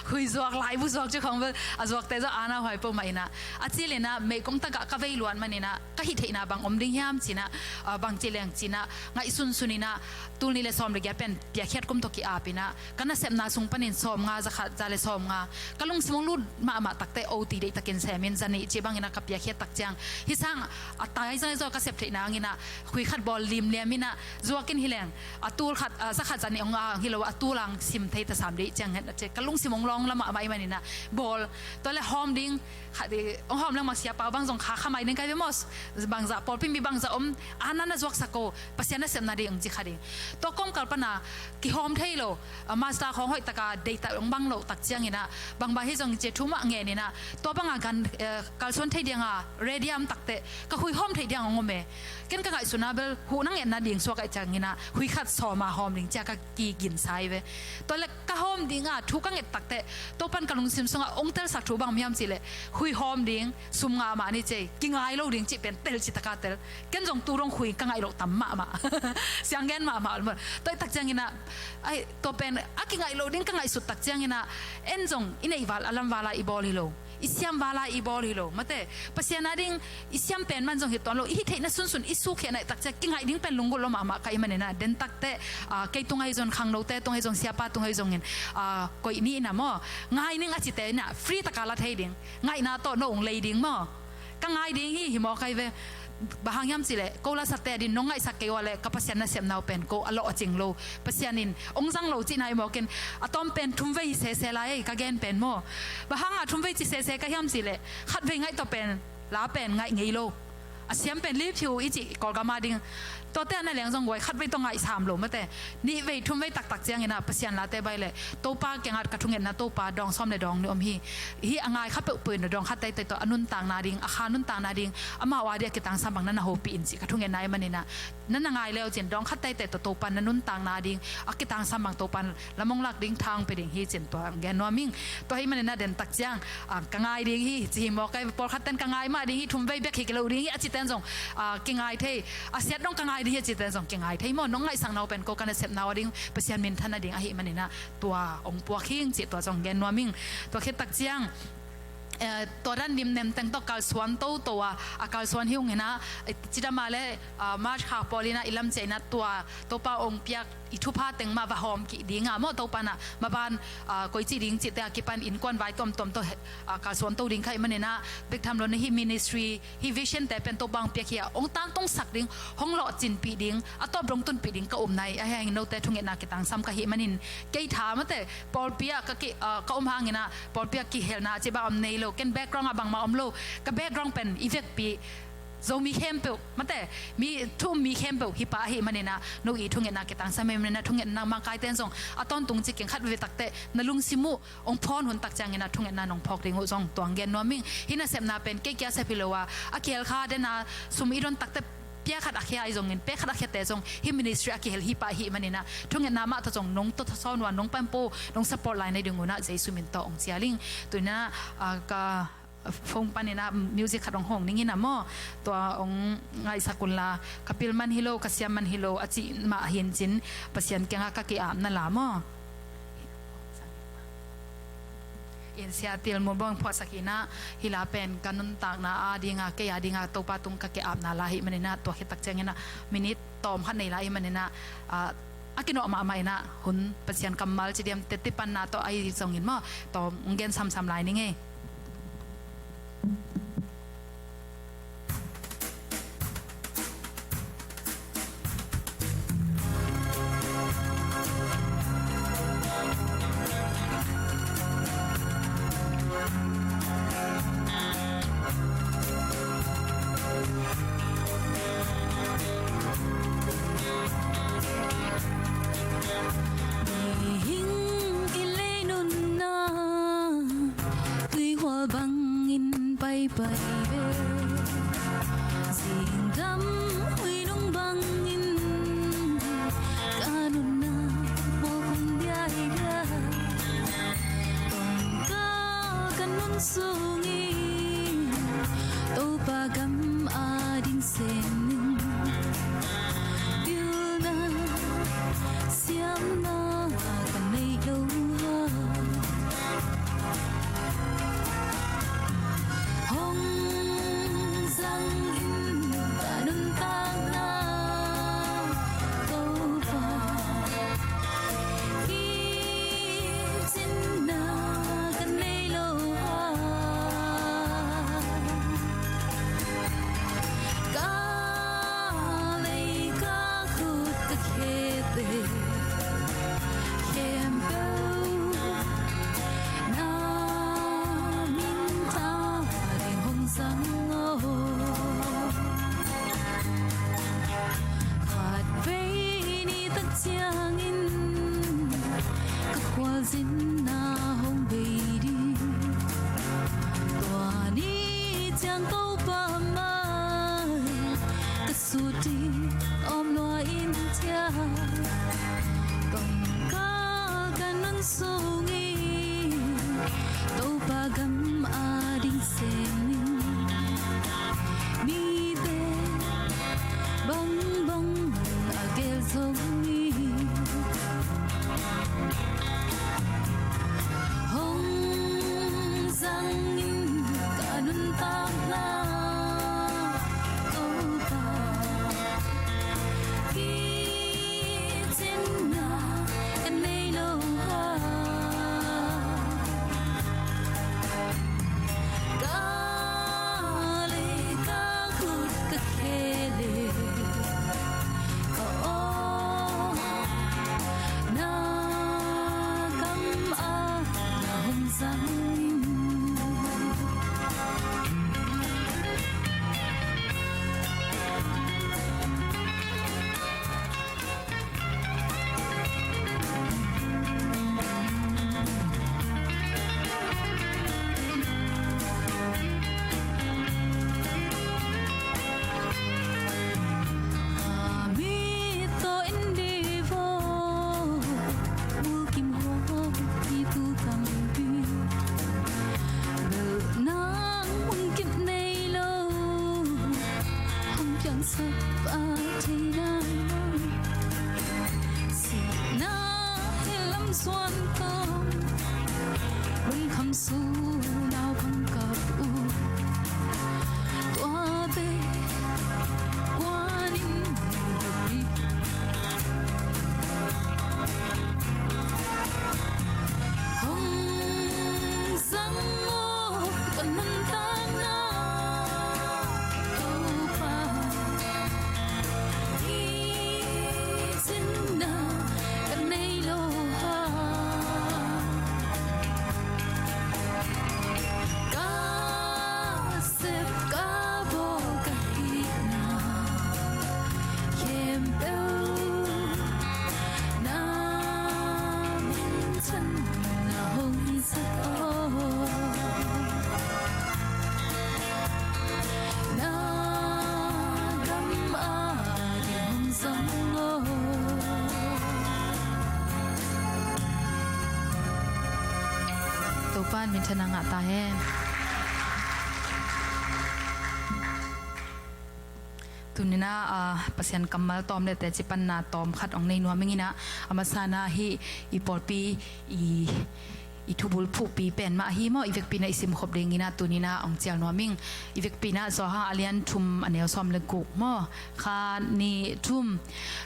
Khui zuak, laibu zuak ci khong vel a zuakte zaw ana huai po mah ina, a cilina meikong takah ka vei luan manina ka hih theihna bang om ding hiam cina, ah, bang ci leng cina ngaihsun sunina tul nih le sawm le giat pen piakhiat kum tawh ki-apina ka nasepna sung panin sawm nga, za khat, za le sawm nga ka lungsim ong lut mahmah takte O T deih takin semin za nih ci bangina ka piakhiat tak ciang hi sang a tai zang zaw ka sep theihna angina khui khat bawl limliam ina zuakin hi leng a tul khat, ah, za khat za nih ong ang hi lo a tul ang sim thei ta sam deih ciang hen a ci ka lungsim ong lawng lamah mah i manina bawl tua le hawm ding khat i ong hawm leng mah siapa bang zong kha khamai ding kai ve maw? Bangzah pawlpi mi bangzah om ana na zuaksak ko Pasian nasepna ding ong ci kha ding. Tua kawmkal pana kihawm thei lo, ah, master khawng hoih taka deihtak ong bang loh tak ciangina bangbang hi zong cia thu mah ngenina tua banga gan, eh, kalsuan thei dinga ready am takte ka hui hawm thei dinga ong om e. Ken ka ngaihsuna bel huh na ngetna ding suak ai ciangina hui khat sawma hawm ding cia ka kigin sai ve. Tua le ka hawm dinga thu ka nget takte Topan ka lungsim sunga ong telsak thu bang miam cileh hui hawm ding sum nga mah ni cei kingai lo ding cih pen tel citaka tel. Ken zong tu dong khui ka ngaih loh tam mahmah. Siang gen mahmah. Tua i tak ciangina, ai, tua pen a kingaih loh ding ka ngaihsut tak ciangina, en zong i neih val a lam vala i bawl hi lo, i siam vala i bawl hi lo. Mate, Pasian a ding i siam pen man zong hi tuan lo, i hih theihna sunsun i sukhiahna i tak ciang kingaih ding pen lunggulh lo mahmah ka i manina, den takte, ah, kei tung ahi zong khangnote tung ahi zong siapa tung ahi zongin, ah, koih ni ina maw? Ngai ning a cite ina, free taka la thei ding. Ngaihna tawh no ung lei ding maw? Ka ngai ding hi, hi maw kai ve. Bang hang hiam cileh ko lasate a din nong ngaihsak kei ua le ka Pasian nasepna uh pen ko a lawh a cing lo. Pasian in ong zang lo cihna i mawkin a tawm pen thumvei sese lai ei ka gen pen maw? Bang hanga thumvei ci sese ka hiam cileh khatvei ngaih tawh pen la pen ngaih ngei lo. A siam pen liphiu i cih Kawlgam a ding. Tuate a na leng zong guai khatvei tawh ngaih sam lo mate. Nihvei thumvei taktak ciangina Pasian late bai le Topa kiangah ka thungetna Topa dawng sawm le dawng nih om hi. Hi a ngai kha peuhpeuh in dawng khat teitei tawh a nuntakna ding, a kha nuntakna ding, amau a dih a kitangsam bang na na hopih in cih ka thungetna i manina na na ngai leu cin dawng khat teitei tawh Topa na nuntakna ding a kitangsam bang Topa lam ong lak ding thang pe ding hi cin tua gen nuam ing. Tua hi manina den tak ciang, ah, ka ngai ding hi ci hi maw kai pawlkhat ten ka ngai mah ding hi thumvei bek hi kilo ding hi a citen zong, ah, kingai thei. A siat dong ka ngai ding hi a citen zong kingai thei maw? Nong ngaihsak nau pen ko ka nasepna uh a ding Pasian minthan a ding ahi manina tua ong puak hing cih tua zong gen nuam ing. Tua khit tak ciang, eh, tua dan lim nemteng tawh kalsuan toto a, a kalsuan hi ung hina, eh, cidama le, ah, March kha pawlina i lam ciaina tua Topa ong piak i thupha teng mah va hawm kih dinga maw Topa na maban, ah, koici ding cihte a kipan innkuan vai tuamtuam tawh, ah, kalsuan to ding kha i manina bek tham lo na hi ministry hi vision te pen Topa ong piak hi a ong tangtungsak ding, hong lawhcinpih ding, a tawp dong tunpih ding ka um nai a hiang note thungetna kitangsam ka hi manin kei tha mate pawlpi ah ka ki, ah, ka um hangina pawlpi ah kihelna cih bang om nei lo, ken background ah bangmah om lo, ka background pen i vekpi Zomi khempeuh mate mi thu um mi khempeuh hi pa ahi manina no i thungetna kitangsam hi manina thungetna mangkaiten zong a tawntung ci keng khat veve takte na lungsim uh ong phawn hun tak ciangina thungetna nong phawk ding uh zong tuang gen nuam ing. Hi nasepna pen kei kia sep hi lo a a kihel kha dena sum i don takte pia khat a khia i zongin pe khat a khiate zong hi ministry a kihel hi pa hi manina thungetna mah ta zong nong to sawn ua nong pampo nong support lai na ding una Jesu min tawh ong cial ing. Tuina, ah, ka phone panina music khat ong hong ning ina maw? Tua ong ngaihsak unla ka pil man hi lo ka siam man hi lo a cih mah hin cin Pasian kianga ka ki-apna la maw? In Sia Til Mun Bawng phuahsak hi in ah, hih la pen ka nuntakna a ding a, kei a ding a Topa tung ka ke-apna la ahih manin ah, tua khit tak ciangin ah minit tawm khat nei la ahih manin ah, a, a kinawh mahmah in ah, hun Pasian kammal ci diam, teci panna tawh ahi zongin maw, tawm hong gen samsam lai ning ei. Mihing kilei nunna tuihual bangin paipai ve. Zingdam huinung bangin ka nunna mawk hong diaidiai. Tawmkal ka nun sungin Topa gam a ding sem ning. Pilna siamna ka neih lo a, hong zang in ka nuntakna Topa. Kicinna ka nei lo a, ka lei ka khut ka khete khempeuh na minthanna ding hong zang aw. Khatvei ni tak ciangin ka khualzinna hong bei ding. Tua ni ciang Topa mai ka sut ding om lua in ciang. Tawmkal ka nun sungin Topa gam a ding sem ning. Mite bangbang a gel zo hi. Hong zang in ka nuntakna Topa. Kicinna ka nei lo a, ka lei ka khut ka khe le ka aw, na gam a na hong zang in. Mit tawh in devo, mulkim hong i tu tampi. Belh nang hong kip nei lo, hong piangsak a thei nai lo. Sihna hell lam suan tawh, lungkham su naupang kap uh. Tuate kuan in hong zang aw ka nuntakna Topa. Kicinna ka nei lo a, ka sep ka bawl ka hihna khempeuh na minthanna hong sak aw. Na gam a ding hong zang aw. Topa in minthanna ngah ta hen. Tuni-in ah, ah, Pasian kammal tawm le teci panna tawm khat hong nei nuam ing in ah, a masa-in ah hih i pawlpi i I thubul phuhpi pen mah ahi maw, i vekpi-in ah i simkhop dingin ah tuni-in ah hong cial nuam ing. I vekpi-in ah Johan a lian thum a neu sawm le guk maw, khat, nih, thum.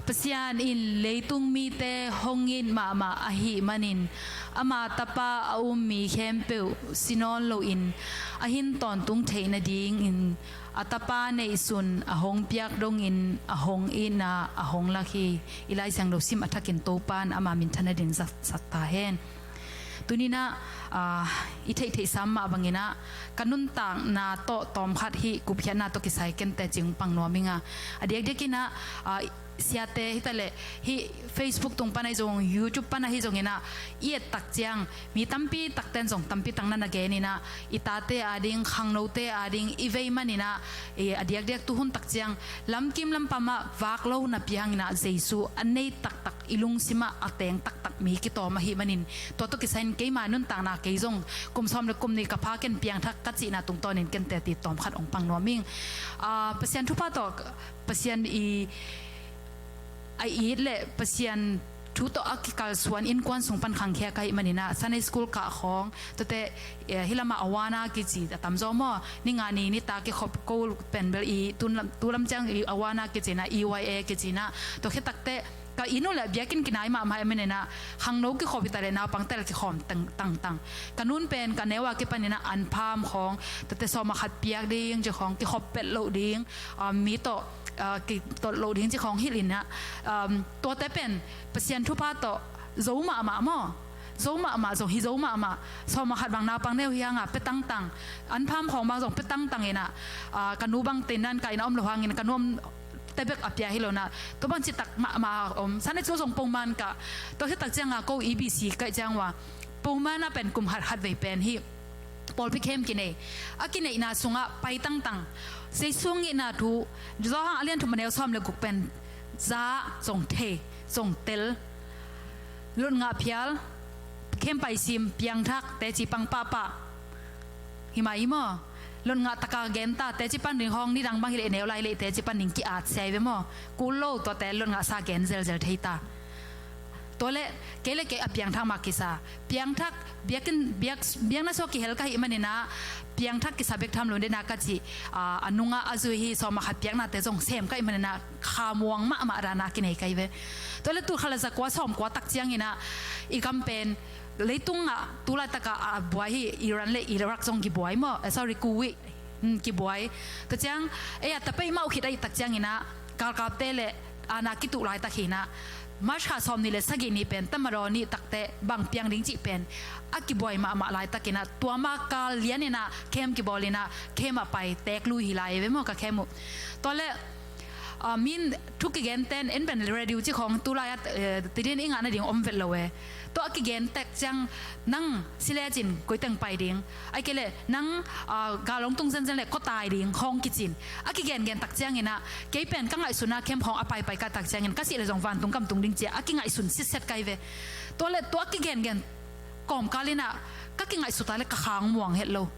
Pasian in leitung mite hong it mahmah ahih manin ama Tapa a um mi khempeuh si nawn loin a hin tawntung theih nadingin a Tapa neihsun a hong piak dongin a hong itna a hong lak hi. I Lai Siangtho sim a thakin Topa'n ama minthanna dingin zat sak ta hen. Tuni-in ah, ah, i theihtheihsa mah bangin ah ka nuntakna tawh tawmkhat hih gupkhiatna tawh kisai ken teci hong pang nuam ing a, a diakdiakin ah, ah, siate hi taleh hih Facebook tung pan ahi zong, YouTube pan ahi zongin ah i et tak ciang mi tampi takte'n zong tampi tak na na genin ah, i tate ading, khangnote ading i vei manin ah, i a diakdiak tuhun tak ciang lamkim lampam ah vak lo na piangin ah Jesu a nei taktak, i lungsim ah a teng taktak mi kitawm ahih manin, tua tawh kisai-in keima nuntakna kei zong kum sawm le kum nih ka pha ken piangthak ka cihna tungtawnin ken teci tawmkhat hong pang nuam ing. Ah, Pasian thupha tawh Pasian i a it le Pasian thu tawh a kikalsuan innkuan sung pan khangkhia ka hih manin ah Sunday school kah khawng, tuate, eh, hih lamah Awana kici a tamzaw maw, ni nga ni nitak kikhop ko pen bel i tu lam, tu lam ciang i Awana kici-in ah, E Y A kici-in ah, tua khit takteh ka inn uh leh biakinn kinai mahmah ahih manin ah khangno kikhop hi taleh naupangte leh kikhawm tang, tangtang. Ka nu'n pen ka neu a kipanin ah anpham khawng, tuate sawm ah khat piak ding ci khawng, kikhop pelh loh ding, ah, mi tawh, ah, kitolh loh ding ci khawng hilhin ah, um, tuate pen Pasian thupha tawh zo mahmah maw, zo mahmah, zo hi zo mahmah. Sawm ah khat bang naupang neu hi hang a pia tangtang, anpham khawng bang zong pia tangtangin ah, ah, ka nu bang teinan ka inn ah om lo hangin ka nu om te bek a pia hi lo-in ah, tua bang citak mahmah a om. Sunday school zong pawlman kah, tua hi tak ciang a ko E B C ka hih ciang ua, pawlman ah pen kum khat khatvei pen hih pawlpi khem kinei. A kineihna sungah pai tangtang. Jesu hong itna thu, Johan a lian thum a neu sawm le guk pen za zong thei, zong tel. Lot ngah phial, khem pai sim, piangthak, teci pang pahpah. Hi mah hi maw? Lot ngah taka gen ta, teci pan ding hong, nidang bang hi leh neu lai leh teci pan ding ki-at sia hi ve maw? Kul lo, tuate lot ngahsa gen zelzel thei ta. Tua leh kei le kei a piangthak mah kisa. Piangthak, biakinn, biak, biakna sung kihel ka hih manin ah, piangthak kisa bek tham lo ding a ka cih, ah, a nungah a zui hi sawm ah khat piaknate zong sem ka hih manin ah, khamuang mahmah dan a kinei ka hi ve. Tua leh tul khat le za kua sawm kua tak ciangin ah, i gam pen leitung ah tu laitak a a buai hi, Iran le Iraq zong kibuai maw, eh, sorry, Kuwait, hmm, kibuai. Tua ciang, eh, a ta peuhmah uh khit ahih tak ciangin ah, galkapte le aana kituh laitak hi-in ah, March kha sawmnih le sagih ni pen, Tatmadaw ni takteh bang piang ding cih pen a kibuai mahmah laitakin ah, tua ma kal lianin ah khem kibawlin ah, khem ah pai teek lui hi lai ve maw, ka khem uh. Tua leh, ah, min thu kigente'n en pen radio ci khawng tu lai-ah, eh, tidin i ngah nading om vet lo e. Tua a kigen tak ciang nang si lecin koi teng pai ding, ahih kei leh nang, ah, gal hong tung zenzen leh kua tai ding khawng kici-in a kigengen tak ciangin ah, kei pen ka ngaihsun ah khem khawng a paipai ka tak ciangin ka sih leh zong vantung kam tung ding ci-a a kingaihsun sitset ka hi ve. Tua leh tua a kigengen kawmkal in ah ka kingaihsut a leh ka khang muang het lo.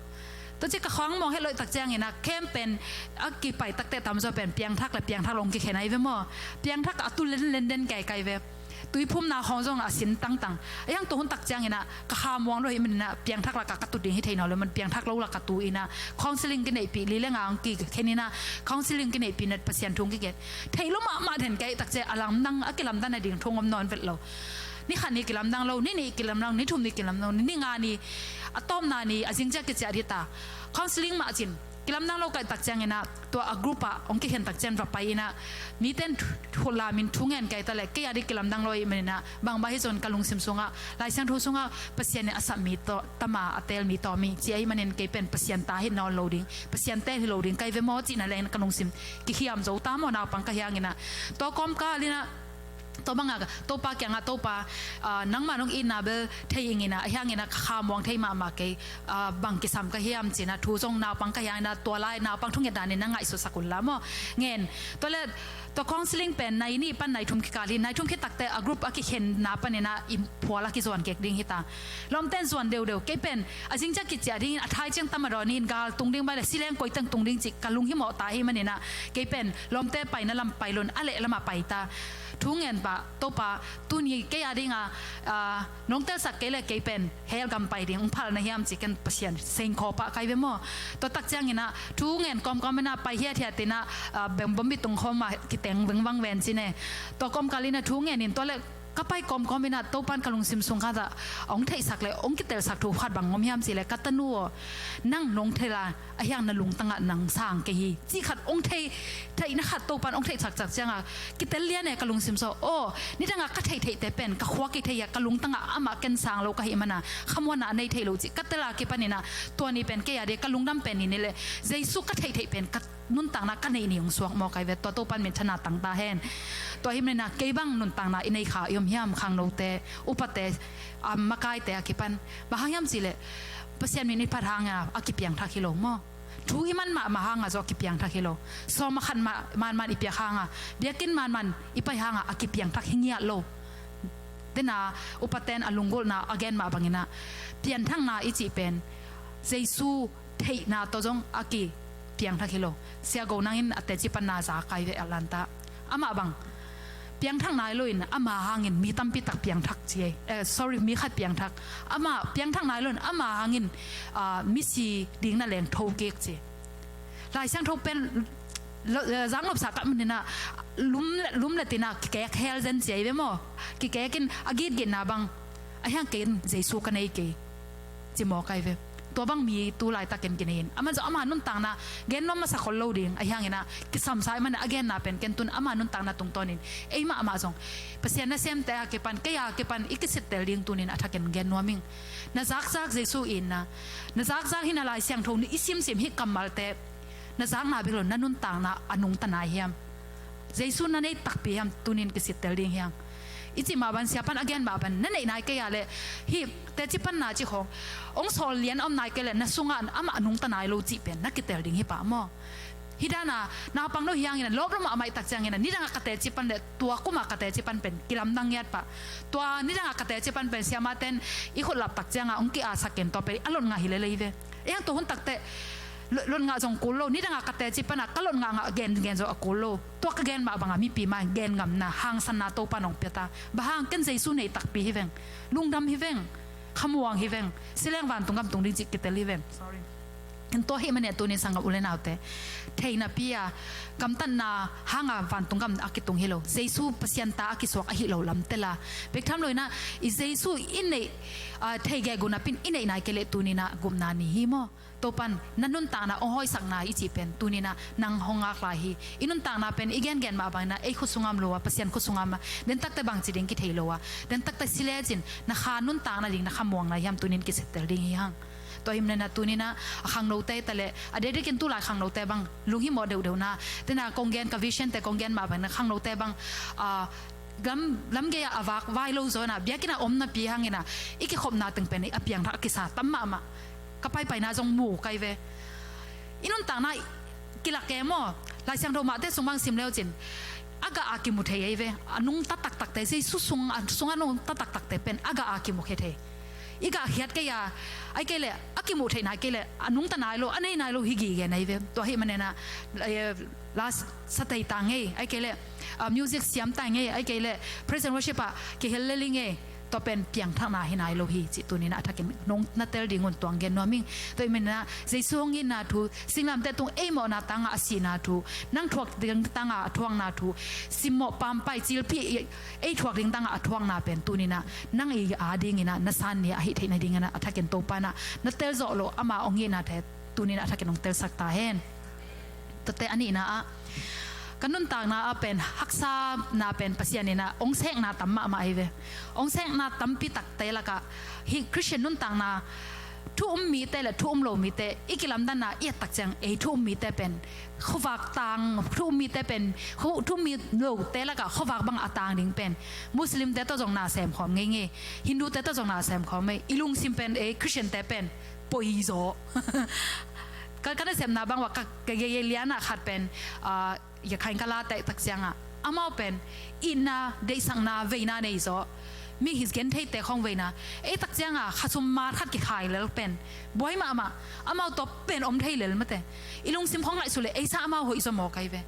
Tua ci ka khang muang het lo ahih tak ciangin ah khem pen a kipai takteh tamzaw pen piangthak le piangthak lo hong kikhen ahi ve maw. Piangthak a tu lenlen den kei ka hi ve. Tuiphumna khawng zong a sin tangtang. Ahih hang tua hun tak ciangin ah ka kha muang lo ahih manin ah piangthak lakah ka tut ding hi thei nawn lo ahih man piangthak lo lakah tu-in ah counseling kineihpih li le nga hong kikhen in ah counseling kineihpih in ah Pasian thu hong kigen. Theih lo mahmah den ka hih tak ciang a lamdang, a kilamdang nading thu hong om nawn vet lo. Ni khat ni kilamdang lo, ni nih kilamdang lo, ni thum ni kilamdang lo, ni nga ni, a tawpna ni a zing ciang kiciah dih ta. Counseling mah cin kilamdang lo ka hih tak ciangin ah tua a group ah hong kikhen tak ciang va pai in ah, mite'n thu, thu lamin thu ngen ka hih ta leh kei a dih kilamdang lo ahih manin ah, bangbang hi zong ka lungsim sungah, Lai Siangtho sungah Pasian in a sap mi tawh, tama a teel mi tawh mi ci ahih manin kei pen Pasian ta hi nawn lo ding, Pasian teel hi lo ding ka hi ve maw cihna leng ka lungsim kihiam zo ta maw, naupang ka hi hangin ah. Tua kawmkal in ah, tua bangah Topa kiangah, Topa, ah, nangmah nong itna bel thei ing in ah, ahih hangin ah ka kha muang thei mahmah kei, ah, bang kisam ka hiam ci-in ah thu zong naupang ka hi hangin ah tua lai naupang thunget danin na ngaihsutsak un la maw. Ngen, tua leh Tua counseling pen nai nih pan nai thum kikal hi. Nai thum khit takte a group a kikhenna panin ah i phual a kizuan kek ding hi ta. Lawmten zuan deuhdeuh, kei pen a zingciang kiciah dingin a thai ciang tam a dawn in gal tung ding, baih le sileng koiteng tung ding cih ka lunghimawh ta hi manin ah, kei pen lawmte paina lam pai loin a leh lamah pai ta. Thu ngen pah, Topa, tuni kei a ding a, ah, nong telsak kei le kei pen hell gam pai ding ung phal na hiam ci ken Pasian seng khaw pah kai ve maw. Tua tak ciangin ah thu ngen kawmkawm in ah pai hiathiat in ah, ah, bembom bi tung khawm ah kiteng vengvang ven ci ne. Tua kawmkal in ah thu ngen in tua le ka pai kawmkawm in ah Topan ka lungsim sung khat ah hong theihsak le hong kitelsak thu khat bang om hiam ci le, ka tanu aw, nang nong thei la, a hiang na lungtangah nang sang kei hi cih khat hong thei, theihna khat Topan hong theihsak tak ciangah kitel lian e ka lungsim sung. Aw, nidangah ka theihtheihte pen ka khua kei thei a, ka lungtangah amah ken sang lo ka hih mana khamuanna a nei thei lo cih ka tel a kipanin ah tua ni pen kei a ding ka lungdam pen hi ni le, Jesu ka theihtheih pen ka nuntakna ka neih ni hong suak maw kai ve. Tua Topan minthanna tang ta hen. Tua hi manin ah kei bang nuntakna i nei kha i om hiam? Khangnote, upate, a makaite a kipan. Bang hang hiam ci le, Pasian min i phat hang a, a kipiangthak hi lo maw. Thu i man mahmah hangah zong a kipiangthak hi lo. Sawm a khat mah manman i piak hangah, biakinn manman i pai hangah a kipiangthak hi ngiat lo. Tena upaten a lunggulhna a gen mah bangin ah pianthakna i cih pen Jesu theihna tawh zong a kipiangthak hi lo. Sia Go Nang in a teci panna za kai ve Atlanta. Amah bang piangthak nai loin ama hangin mi tampi tak piangthak ci ei. Eh, sorry, mi khat piangthak. Amah piangthak nai loin ama hangin, ah, misi ding na leng tho kik ci. Lai Siangtho pen lo, eh, zang nopsa kah manin ah lum le, lum le tin ah kikek hel zen ci ei ve maw. Kikek in a gitgitna bang, a hiang kei in Jesu ka nei kei ci maw kai ve. Tua bang mi tu laitakin kinei in, aman zong ama nuntakna gen nuam masa khol lo ding, a hiangin ah kisamsa i man a genna pen ken tun ama nuntakna tungtawnin ei mahmah zong Pasian nasemte a kipan, kei a kipan i kisittel ding tunin a thakin gen nuam ing. Na zakzak Jesu itna, na zakzak hi na Lai Siangtho i simsim hih kammalte, na zakna bek lo, na nuntakna a nungta nai hiam? Jesu na nei takpi hiam? Tunin kisittel ding hiam? I cih mah ban, sia pan a gen mah ban, na neih nai kei a le, hih teci panna ci khawng hong sawl lian a om nai kei le, na sungah amah a nungta nai lo cih pen na kitel ding hi pah maw. Hih dana naupang no hiangin a lawp lo mahmah i tak ciangin a, nidangah ka teci pan le tua kumah ka teci pan pen kilamdang ngiat pah. Tua nidangah ka teci pan pen siamahten i khutlap tak ciangah hong ki-asak ken tua pen a lot ngah hi lel ei ve. Ei hang tua hun takte lo-, lot ngah zong kul lo, nidangah ka teci pana ka lot ngah ngah gen gen zong a kul lo. Tua ka gen mah banga mipi ma gen ngamna, hangsanna Topa nong pia ta. Bang hang, ken Jesu nei takpi hi veng, lungdam hi veng, khamuang hi veng, sileng vantung gam tung ding cih kitel hi veng. Sorry. Tua hi mania tunin sanggam u le naute, theihna pi a, gamtatna hanga vantung gam a kitung hi lo, Jesu Pasian ta a kisuak ahi lo lam tela bek tham lo ina, i Jesu i neih, ah, thei gegu napin i neih nai kei le tunin a gupna ni hi maw. Topan na nuntakna hong hawisakna i cih pen tunin a nang hong ngak lai hi. I nuntakna pen i gengen mah bangin a ei khut sungam lo a, Pasian khut sungam a, den takte bangci ding kithei lo a, den takte si lecin na kha nuntakna ding na khamuang lai hiam tunin kisettel ding hi hang. Tua himnena tunin a, a khangnote ta le a dekdekin tulai khangnote bang lunghimawh deuhdeuhna, tena kong gen ka vision te kong gen mah bangin a khangnote bang, ah, lam, lamgei ah a vak vai lo zawna biakinn a omna pi hangin a i kikhopna teng pen a piangthak a kisa tam mahmah. Ka paipaina zong mu kai ve. I nuntakna kilak e maw, Lai Siangtho mahte sung bang sim leucin a gah a kimu thei ei ve. A nungta taktakte, Jesu sung, a sunga nungta taktakte pen a gah a kimu khe thei. I gah khiat kei a, ai kei le a kimuh theih nai kei le a nungta nai lo, a nei nai lo hi gige nai ve. Tua hi manena, eh, la satei ta ngei, ai kei le, ah, music siam ta ngei, ai kei le praise and worship ah kihel leli ngei. Tua pen piangthakna hi nai lo hi cih tunin a thakin nong na tel ding un tuang gen nuam ing. Tua hi manena Jesu hong itna thu, singlamteh tung ei mawhna tangah a sihna thu, nang thuak ding tangah a thuakna thu, simmawh pampai cilpi ei thuak ding tangah a thuakna pen tunin a nang i a dingin a na san ni ahi theih nadingin a thakin Topa na na tel zawh loh ama hong itna the tunin a thakin hong telsak ta hen. Tuate a nihna ah ka nuntakna ah pen haksana pen Pasian in a hong sekna tam mahmah ahi ve. Hong sekna tampi takte lakah hih Christian nuntakna thu um mite le thu um lo mite i kilamdanna i et tak ciang ei thu um mite pen khuavak tang, thu um mite pen khu-, thu um mi lote lakah khuavak bang a tang ding pen Muslimte tawh zong na sem khawm ngeingei, Hindute tawh zong na sem khawm ei, i lungsim pen ei Christiante pen poizaw. Ka, ka nasepna bang uah ka, ka geigei lianah khat pen, ah, Yakhain ka la teh tak ciangah amau pen itna, deihsakna, veina nei zaw. Mi hi gen theite khawng veina ei tak ciangah khasum mat khat kikhai lel pen buai mahmah. Amau tua pen om thei lel mate. I lungsim khawng ngaihsut leh ei sang amau hoih zaw maw kai ve.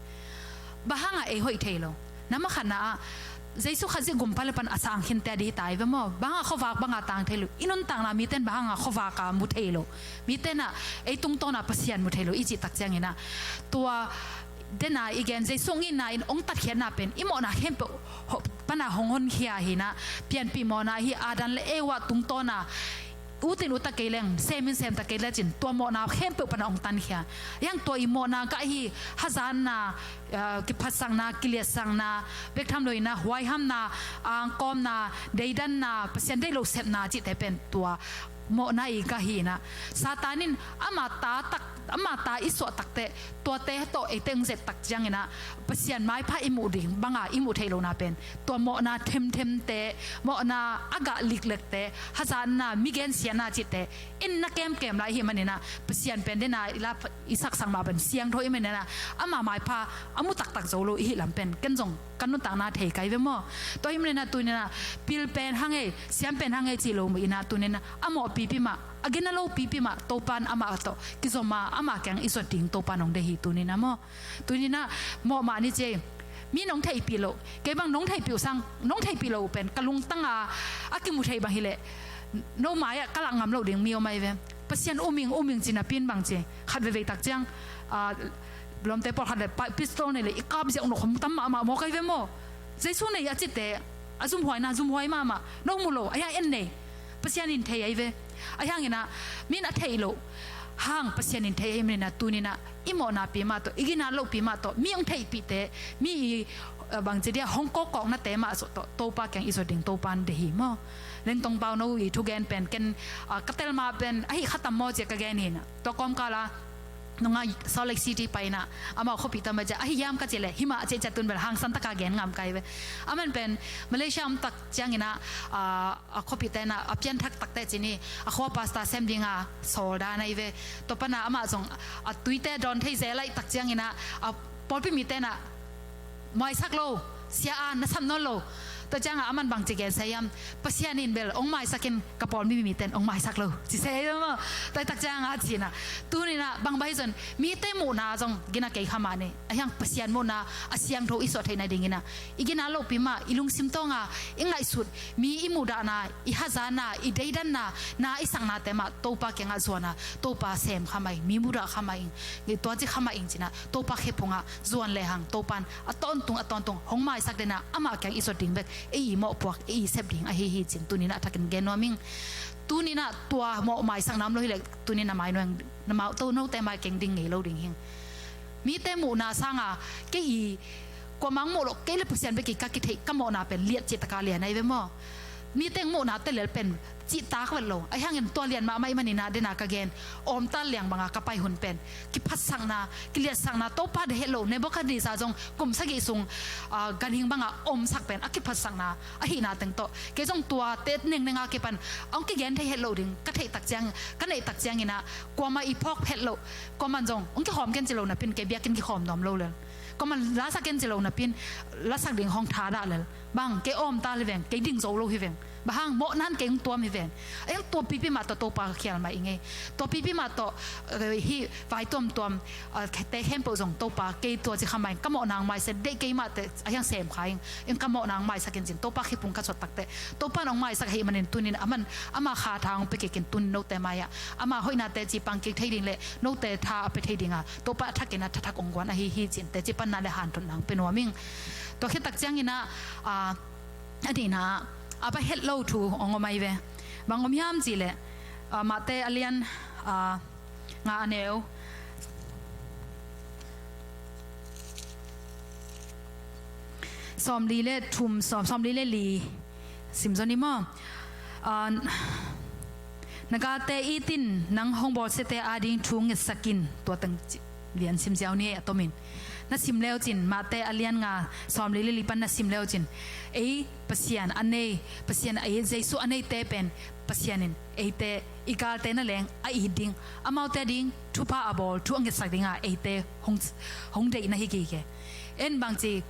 Bang hangah ei hoih thei lo? Nama khatna ah Jesu Khazih gumpa le pan a sang khin te a di hi tai ve maw. Bang hangah khuavak banga tang thei lo? I nuntakna miten bang hangah khuavaka mu thei lo? Miten ah ei tungtawna Pasian mu thei lo i cih tak cianginah tua dena i gen Jesu ngitna in ong tatkhiatna pen i mawhna khempeuh pana hong honkhia hinah pianpih mawhna hi. Adam le Eva tungtawna utin uta kei leng, semin semta kei lecin tua mawhna khempeuh pana ong tankhia. Hiang tua i mawhna gah hi. Hazatna, kiphatsakna, kiliatsakna, bek tham loina, huaihamna, angkawmna, deidanna, Pasian deih lo sepna cihte pen tua mawhna i gah hinah Satan in ama ta tak, ama ta i suah takteh tuate tawh eite ong zet tak cianginah Pasian maipha i muh ding banga i muh theih lohna pen tua mawhna themthemte, mawhna a gah liklekte, hazatna, migensiatna cihte in na kemkem lai i hih maninah Pasian pen dena i la i saksak mah pen siangtho i hih maninah ama maipha a mu taktak zo lo i hih lam pen ken zong kan nuntakna thei kai ve maw. Tua hih maninah tuninah pil pen hangei, siam pen hangei cih lo mu inah tuninah a mawh pipi mah, a gina lo pipi mah Topan amah tawh kizom a ama kiang i zuat ding Topan ong deih hi tuninah maw. Tuninah mawh mah ni ci ei. Mi nong theihpih loh, kei bang nong theihpih uh sang, nong theihpih loh uh pen ka lungtanga a kimu thei bang hileh no mai-ah ka lak ngam loh ding mi om ai ve. Pasian uming uming ci napi in bang ci khat veivei tak ciang lawmte pawlkhat le pistol nei le i kap ziau nokkhom tam mahmah maw kai ve maw. Jesu nei a cite a zumhuaina zumhuai mahmah, no mu lo a hiang en nei. Pasian in thei ai ve. A hianginah min a theih loh hang Pasian in thei ai maninah tuninah i mawhna pi mah tawh, i gina loh pi mah tawh, mi ong theihpihte, mi i bangci dia hong kawkkawknate mah zawh tawh Topa kiang i zuat ding Topan deih hi maw. Lengtong Pau no i thugen pen ken ka tel mah pen ahi khatam maw cia ka gen hinah tua kawmkala nungah Salt Lake City painah amau khuapih tam a cia ahi hiam ka cih leh himah cih cia tun bel hangsan taka gen ngam kai ve. Aman pen Malaysia om tak cianginah a khuapihte inah a pianthak takte cini a khua pasta sem dinga sawl dan ahi ve. Tua pana amah zong a tuite dawn thei zel aih tak cianginah a pawlpi mite inah maisak lo, sia a na sam nawn lo. Tua ciangah aman bangci gen se hiam? Pasian in bel ong maisak in ka pawlmi miten ong maisak lo ci se hiam maw? Tua tak ciangah cinah tuninah bangbang hi zon mite muhna zong gina kei kha mah ni. A hiang Pasian muhna a siangtho i suah theihna dinginah i gina lohpi mah i lungsim tawnga i ngaihsut mi i muhdahna, i hazatna, i deidanna, na i saknate mah Topa kiangah zuana Topa sem kha mah ing, mi muhdah kha mah ing, tua ci kha mah ing cinah Topa khephungah zuan lehang Topan a tawntung a tawntung hong maisak dena amah kiang i zuat ding bek ei i mawhpuak ei i sep ding ahi hi cin tuninah thakin gen nuam ing. Tuninah tua mawh maisakna om lo hileh tunin a mai nuang na mauh to note mai keng ding ngei lo ding hing. Mite muhna sanga kei i kuamang muh loh kei le Pasian bek i ka kitheih ka mawhna pen liat cihtaka lian ahi ve maw? Mite muhna telel pen cihtak vet lo. A hiangin tua lian mahmah i maninah dena ka gen awmtal liang banga ka pai hun pen kiphatsakna, kiliatsakna, Topa deih het lo Nebuchadnezzar zong kum sagih sung ganhing banga omsak pen a kiphatsakna ahihna teng tawh kei zong tuate nengnenga kipan a hong kigen thei het lo ding ka theih tak ciang, ka neih tak cianginah kuamah i phawk het lo. Kuaman zong hong kikhawm ken ci lo napin kei biakinn kikhawm nuam lo lel. Kuaman lasak ken ci lo napin lasak ding hong thadah lel. Bang kei awmtal hi veng, kei ding zo lo hi veng. Bang hang mawhnan kei hong tuam hi veng. A hiang tua pipi mah tawh Topa khial mah i ngei. Tua pipi mah tawh hih vai tuamtuam te khempeuh zong Topa kei tua ci kha mah ing, ka mawhna hong maisak deih kei mah teh a hiang sem kha ing, in ka mawhna hong maisak in cin Topa khephung ka suat takteh Topa in hong maisak ahih manin tunin aman ama kha tha hong pia kik in tunin note mai-ah ama hoihnate cipang kik thei ding le note tha a pia thei dinga Topa a thakin a thathak hong guan ahi hi cin teci panna le hanthotna hong pia nuam ing. Tua khit tak cianginah a nihna a va het lo thu hong om ahi ve. Bang om hiam cihleh Mahte a lian nga a neu sawmli le thum, sawm, sawmli le li sim zaw ni maw? Na gate itin nang hong bawlsiate ading thu ngetsak in. Tua teng lian sim ziau ni ei a tomin. Na sim leucin Mahte a lian nga sawmli le li pan na sim leucin ei Pasian a nei, Pasian a it, Jesu a neite pen Pasian in eite i galte na leng a it ding, amaute a ding thupha a bawl, thu a ngetsak dinga eite hong, hong deihna hi kike. En bangci,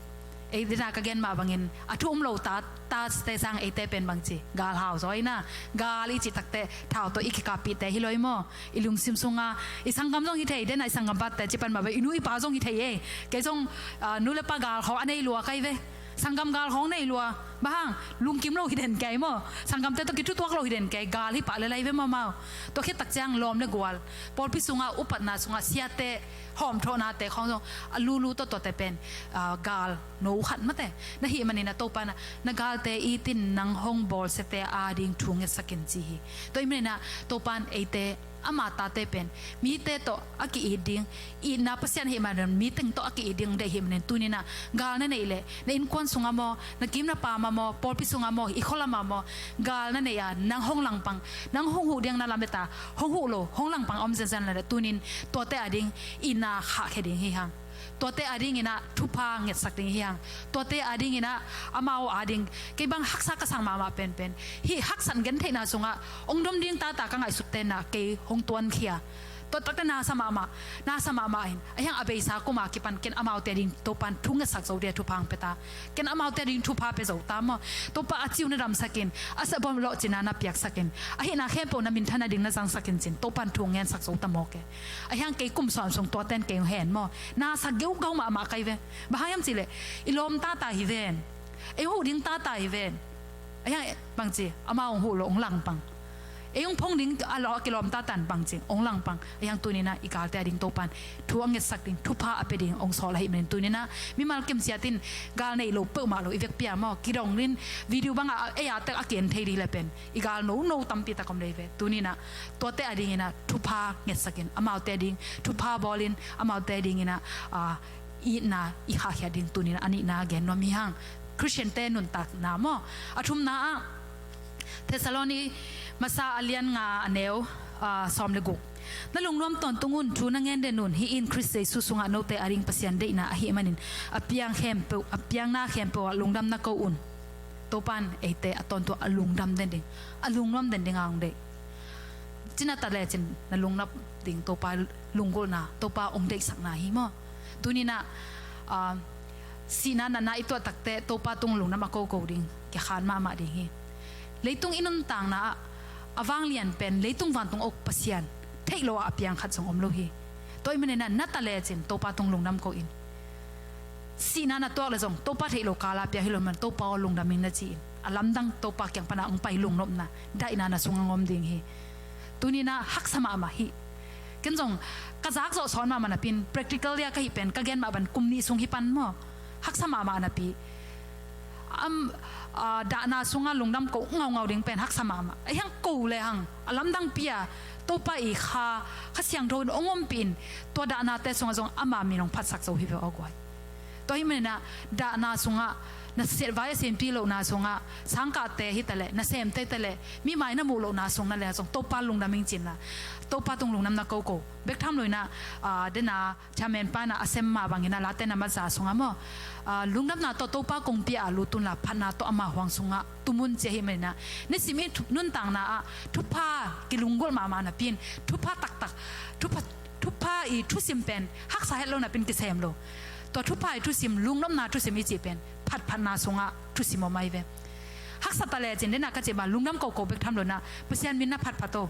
ei dena ka gen mah bangin a thu um lo ta, tate sang eite pen bangci, gal hau zaw ina, gal i cih takte thau tawh i kikappihte hi lo i maw? I lungsim sunga i sanggam zong hi thei, dena i sanggam pate ci pan mah ve, i nu i pa zong hi thei e. Kei zong, ah, nu le pa gal khawng a nei lua kai ve. Sanggam gal khawng nei lua. Bang hang, lungkim lo hi den kei maw? Sanggamte tawh kithutuak lo hi den kei, gal hi pah le lai ve maw mau. Tua khit tak ciang lawm le gual, pawlpi sunga upatna sunga siate hawmthawhnate khawng zong a lulu tawh tuate pen, ah, gal no khat mate na hih manin a Topa in a, na galte itin nang hong bawlsiate ading thu ngetsak in ci hi. Tua hih manin a Topa in eite ama tate pen mite tawh a ki-it ding, itna Pasian ahih manin mi teng tawh a ki-it ding deih ahih manin tuni-in ah gal na neih leh, na innkuan sungah maw, na kim na pam ah maw, pawlpi sungah maw, i khualam ah maw, gal na neih a nang hong langpang, nang hong huh ding na lamet a hong huh lo, hong langpang a om zenzen leh tuni-in tuate ading itna khahkhia ding hi hang. Tuate adingin ah thupha ngetsak ding hi hang. Tuate adingin ah amau ading, kei bang haksa ka sak mahmah penpen, hih haksat gentheihna sungah hong dom ding tata ka ngaihsutte in ah kei hong tuankhia. Tua takte na sa mahmah, na sa mahmah in, a hiang a beisa kum a kipan ken amaute ading Topa'n thu ngetsak zo ding a thupha hong pia ta. Ken amaute ading thupha pia zo ta maw? Topa, a ciu na damsak in, a sa bawm lawhcinna na piaksak in, a hihna khempeuh na minthanna ding na zangsak in ci-in Topa'n thu ngetsak zo ta maw ke? A hiang kei kum sawm sung tuate in kei hong hen maw? Na sa geugau mahmah kai ve. Bang hang hiam cih leh i lawm tata hi ven. Ei huh ding tata hi ven. A hiang bangci, amau hong huh lo, hong langpang. Ei hong phong ding a lawh a kilawm tata in bangci, hong langpang. A hiang tuni-in ah i galte ading Topa'n thu a ngetsak ding, thupha a pia ding hong sawl ahih manin tuni-in ah mimal kimsiat in gal neih lo peuhmah lo i vekpi ah maw, kidong in video bangah ei a tek a ki-en thei ding hi leh pen i gal nono tampi tak om ding hi ve. Tuni-in ah tuate adingin ah thupha ngetsak in, amaute ading thupha bawl in, amaute adingin ah, ah, itna i khahkhia ding tuni-in a nihna gen nuam hi hang. Khristiante nuntakna maw? A thumna ah Thessaloni masa a lian nga a neu, ah, sawm le guk. Na lungnuam tawntung un, thu na ngen den un, hih in Khrist Jesu sungah note ading Pasian deihna ahih manin a piang khempeuh, a piangna khempeuh ah lungdam na ko un. Topa'n eite a tawntung a lungdam den ding, a lungnuam den ding a hong deih. Cina ta lecin na lungnuam ding Topa lunggulhna, Topa hong deihsakna hi maw? Tuni-in ah, ah, sihna natna i tuah takte Topa tung lungdam a koko ding kikhan mahmah ding hi. Leitung i nuntakna ah a vanglian pen leitung vantung a uk Pasian theih lo ah a piang khat zong om lo hi. Tua ahih manin ah na ta lecin Topa tung lungdam ko in. Sihna na tuak leh zong Topa theih lo kal a piang hi lo man, Topa aw lungdam ing na ci in, a lamdang Topa kiang pan a hong pai lungnopna, daihna na sungah hong om ding hi. Tuni-in ah haksa mahmah hi. Ken zong ka zak zawh sawn mahmah napi-in, practical dia ka hih pen ka gen mah bang kum nih sung hi pan maw. Haksa mahmah napi, am, ah, dahna sungah lungdam ko ngaungau ding pen haksa mahmah. A hiang ko le hang a lamdangpi a Topa i Kha, Kha Siangtho in hong ompih in, tua dahnate sungah zong ama min hong phatsak zo hi ve aw guai. Tua ahih manin ah dahna sungah, na siatvai a sempi lohna sungah, sangkahte hi ta leh, nasemte hi ta leh, mimai na muh lohna sung na leh zong Topa lungdam ing ci-in ah Topa tung lungdam na koko. Bek tham lo-in ah, ah, dena chairman pa in ah a sem mah bangin ah Late na matza sungah maw, ah, lungdamna tawh Topa kongpi ah lut un la, phatna tawh ama huang sungah tum un ci ahih manin ah, nisim i thu-, nuntakna ah thupha kilunggulh mahmah napi-in, thupha taktak, thupha, thupha i thusim pen haksa het lo napi-in kisem lo. Tua thupha i thusim, lungnopna thusim i cih pen phatphatna sungah thusim om ahi ve. Haksa ta lecin, dena ka cih bang lungdam koko bek tham lo-in ah Pasian min na phatphat o.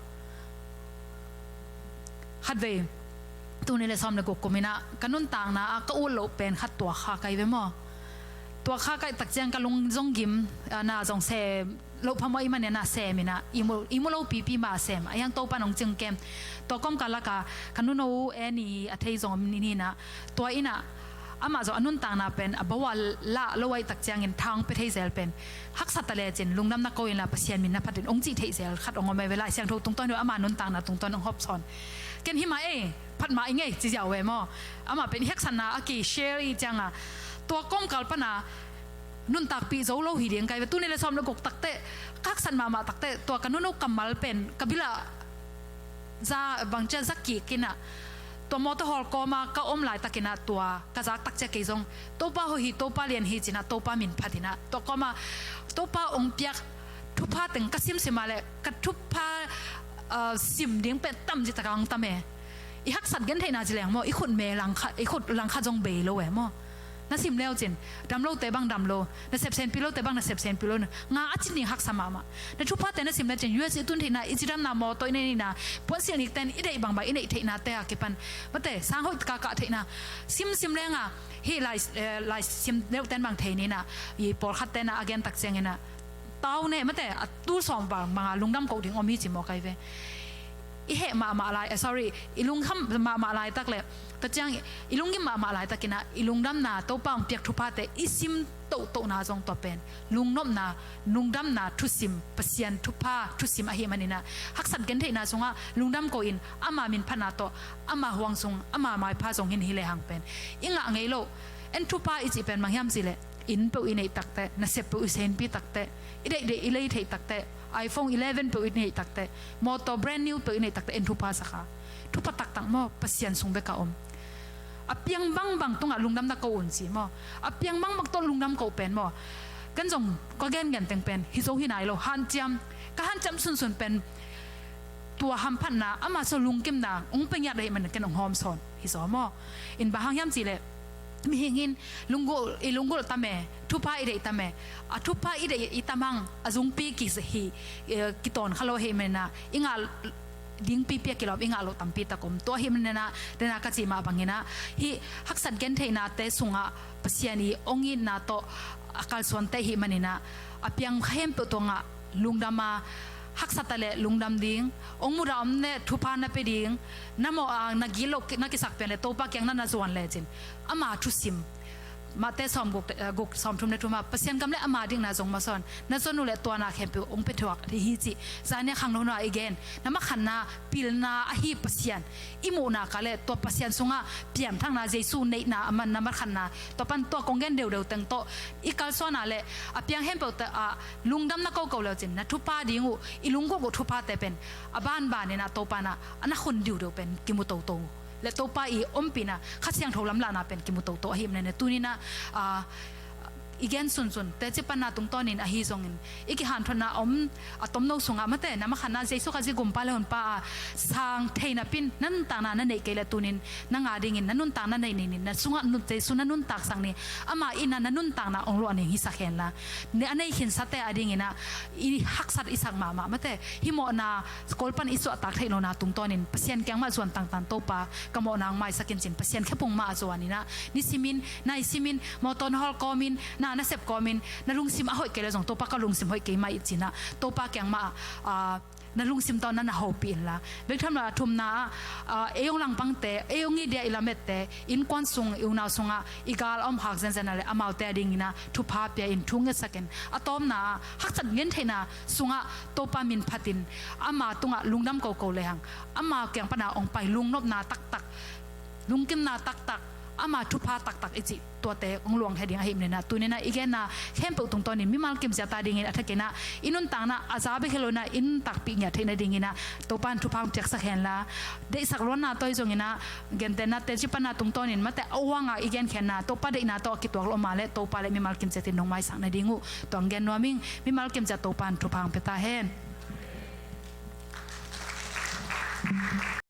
Khatvei, tul nih le sawm le guk kum-in ah ka nuntakna ah ka ut loh pen khat tuak kha kai ve maw. Tuak kha kai tak ciang ka lung zong gim, ah, na zong sem loh phamawh ahih manin ah sem in ah, ihmu, ihmu lo pipi mah sem. A hiang Topa'n hong cing kem. Tua kawmkal lakah ka nuno Annie a thei zong om ni-in ah, tua in ah amah zong a nuntakna pen a bo ah lah lo ahih tak ciangin tha hong pia thei zel pen, haksa ta lecin lungdam na ko in la, Pasian min na phat in, hong cih theih zel khat hong om ahi ve. Lai Siangtho tungtawn hi lo, ama nuntakna tungtawn hong hawm sawn. Ken hi mah ei, phat mah ing ei ci ziau ve maw. Amah pen i haksatna a ki-share i ciang a, tua kawmkal pan a nuntakpih zo lo hi ding kai ve. Tul nih le sawm le guk takte, ka haksat mahmah takte, tua ka nuno kammal pen ka bil ah za, bangci a za kik in ah, tua mawtaw hall kawm ah ka om laitakin ah tua ka zak tak ciang kei zong Topa hoih hi, Topa lian hi ci-in ah, Topa min phat in ah, tua kawm ah Topa hong piak Thupha teng ka simsim a le ka thupha, ah, sim ding pen tam ci taka hong tam e. I haksat gentheihna ci leng maw, i khut me langkhat, i khut langkhat zong bei lo e maw. Na sim leu cin dam lote bang dam lo, na sepsenpi lote bang na sepsenpi lo, na nga a cin ding haksa mahmah. Na thuphate na sim leu cin U S i tun theihna, i cidamna, mawtaw i neihna, puansilh nikten i deih bangbang i neih theihnate a kipan, mate, sang hoih taka kah theihna simsim lenga, hih lai, eh, lai sim deuhten bang thei nina, i pawlkhatte'n a gen tak ciangina, tau ne, mate, a tul sawm bang banga lungdam ko ding om hi ci maw kai ve. I heh mahmah lai, eh, sorry, i lungkham mahmah laitak le, tua ciang i lunggim mahmah laitakin a, i lungdamna, Topa hong piak thuphate i sim tohtohna zong tua pen lungnopna, lungdamna thusim, Pasian thupha thusim ahih manin a, haksat gentheihna sungah lungdam ko in, ama minphatna tawh, ama huang sung, ama maipha zong hi in hi lehang pen i ngah ngei lo. En thupha i cih pen bang hiam cih leh, inn peuh i neih takteh, nasep peuh i senpi takteh, i deihdeih i lei theih takteh, iPhone eleven peuh i neih takteh, mawtaw brand new peuh i neih takteh, en thupha sa kha. Thupha taktak maw, Pasian sung bek a om. A piang bangbang tungah lungdam na ko un ci maw. A piang bangbang tawh lungdam ko pen maw, ken zong ka gengen teng pen hi zo hi nai lo, hanciam, ka hanciam sunsun pen tua hamphatna, ama sung lungkimna hong pia ngiat ahih manin ken hong hawm sawn hi zaw maw. In bang hang hiam cih leh, mihing in lunggulh, i lunggulh tam e, thupha i deih tam e, a thupha i deih i tam hang, a zungpi ki hi, eh, kitawn kha lo ahih manin a, i ngah dingpi pia kilawm, i ngah loh tampi tak om. Tua ahih manin a, dena ka cih mah bangin a, hih haksat gentheihnate sungah Pasian i hong itna tawh a kalsuante ahih manin a, a piang khempeuh tungah lungdam a, haksat a leh lungdam ding, hong mudah om leh thupha na pia ding, na mawh a, na gilo, na kisak pian leh Topa kiang na na zuan lecin, ama thusim, Mate sawm guk, eh, guk sawm thum le thum ah, Pasian gam le ama dikna zong mawk sawn, na zon uh leh tua na khempeuh hong pia thuak hi cih. Zan ni a khangno hnuah i gen, na makhanna, pilna ahi Pasian i muhna ka leh, tua Pasian sungah piangthakna, Jesu neihna a man na makhanna, tua pan tua kong gen deudeu teng tawh i kalsuan a leh, a piang khempeuh tawh a lungdam na koko lecin, na thupha ding uh, i lunggulh uh thuphate pen a banban in a Topa na a na khun diudiu pen kimu toto uh leh, Topa i ompihna, Kha Siangtho lamlahna pen kimu toto ahih manin a, tuni in a, ah, i gen sunsun, teci panna tungtawnin ahi zongin, i kihanthawnna om a tomno sungah, mate, na makhanna Jesu Khazih Gumpa le Honpa a sang thei napin, na nuntakna na neih kei leh tuni in nang a dingin na nuntakna neih ni, na sungah nun, Jesu na nuntaksak ni, ama in a na nuntakna hong luah ni hisak hen la, a nei khinsate a dingin a, i haksat i sak mahmah, mate, hih mawhna, Kawl pan i suahtak theih lohna tungtawnin Pasian kiang mah zuan tangtan, Topa, ka mawhna hong maisak in cin, Pasian khe pung mah a zuan in a, nisimin, naisimin, mawtaw na hawl kawmin, na, na sep kawmin, na lungsim a hoih kei leh zong, Topa, ka lungsim hoih kei mah ih cin a, Topa kiang mah, ah, na lungsim tawh na na hopih in la. Bek tham lo a thumna ah, ah, ei hong langpangte, ei hong i dia i lamette, innkuan sung, i unau sungah i gal a om khak zenzen a leh, amaute a dingin a thupha pia in, thu ngetsak in. A tawpna ah, haksat gentheihna sungah Topa min phatin, ama tungah lungdam koko lehang, ama kiang pana hong pai lungnopna taktak, lungkimna taktak, ama thupha taktak i cih tuate hong luang he ding ahih manin a, tuni in a i genna khempeuh tungtawnin mimal kimciat a dingin a thakin a, i nuntakna a za bek hi lo in a, i nuntakpih ngiat theih nadingin a, Topa in thupha hong piaksak hen la. Deihsak luanna tawh hi zongin a, gentehna teci panna tungtawnin, mate, a uang a i genkhiatna, Topa deihna tawh a kituak lo mah leh, Topa leh mimal kimciatin nong maisak nading uh, tua hong gen nuam ing. Mimal kimciat Topa in thupha hong pia ta hen.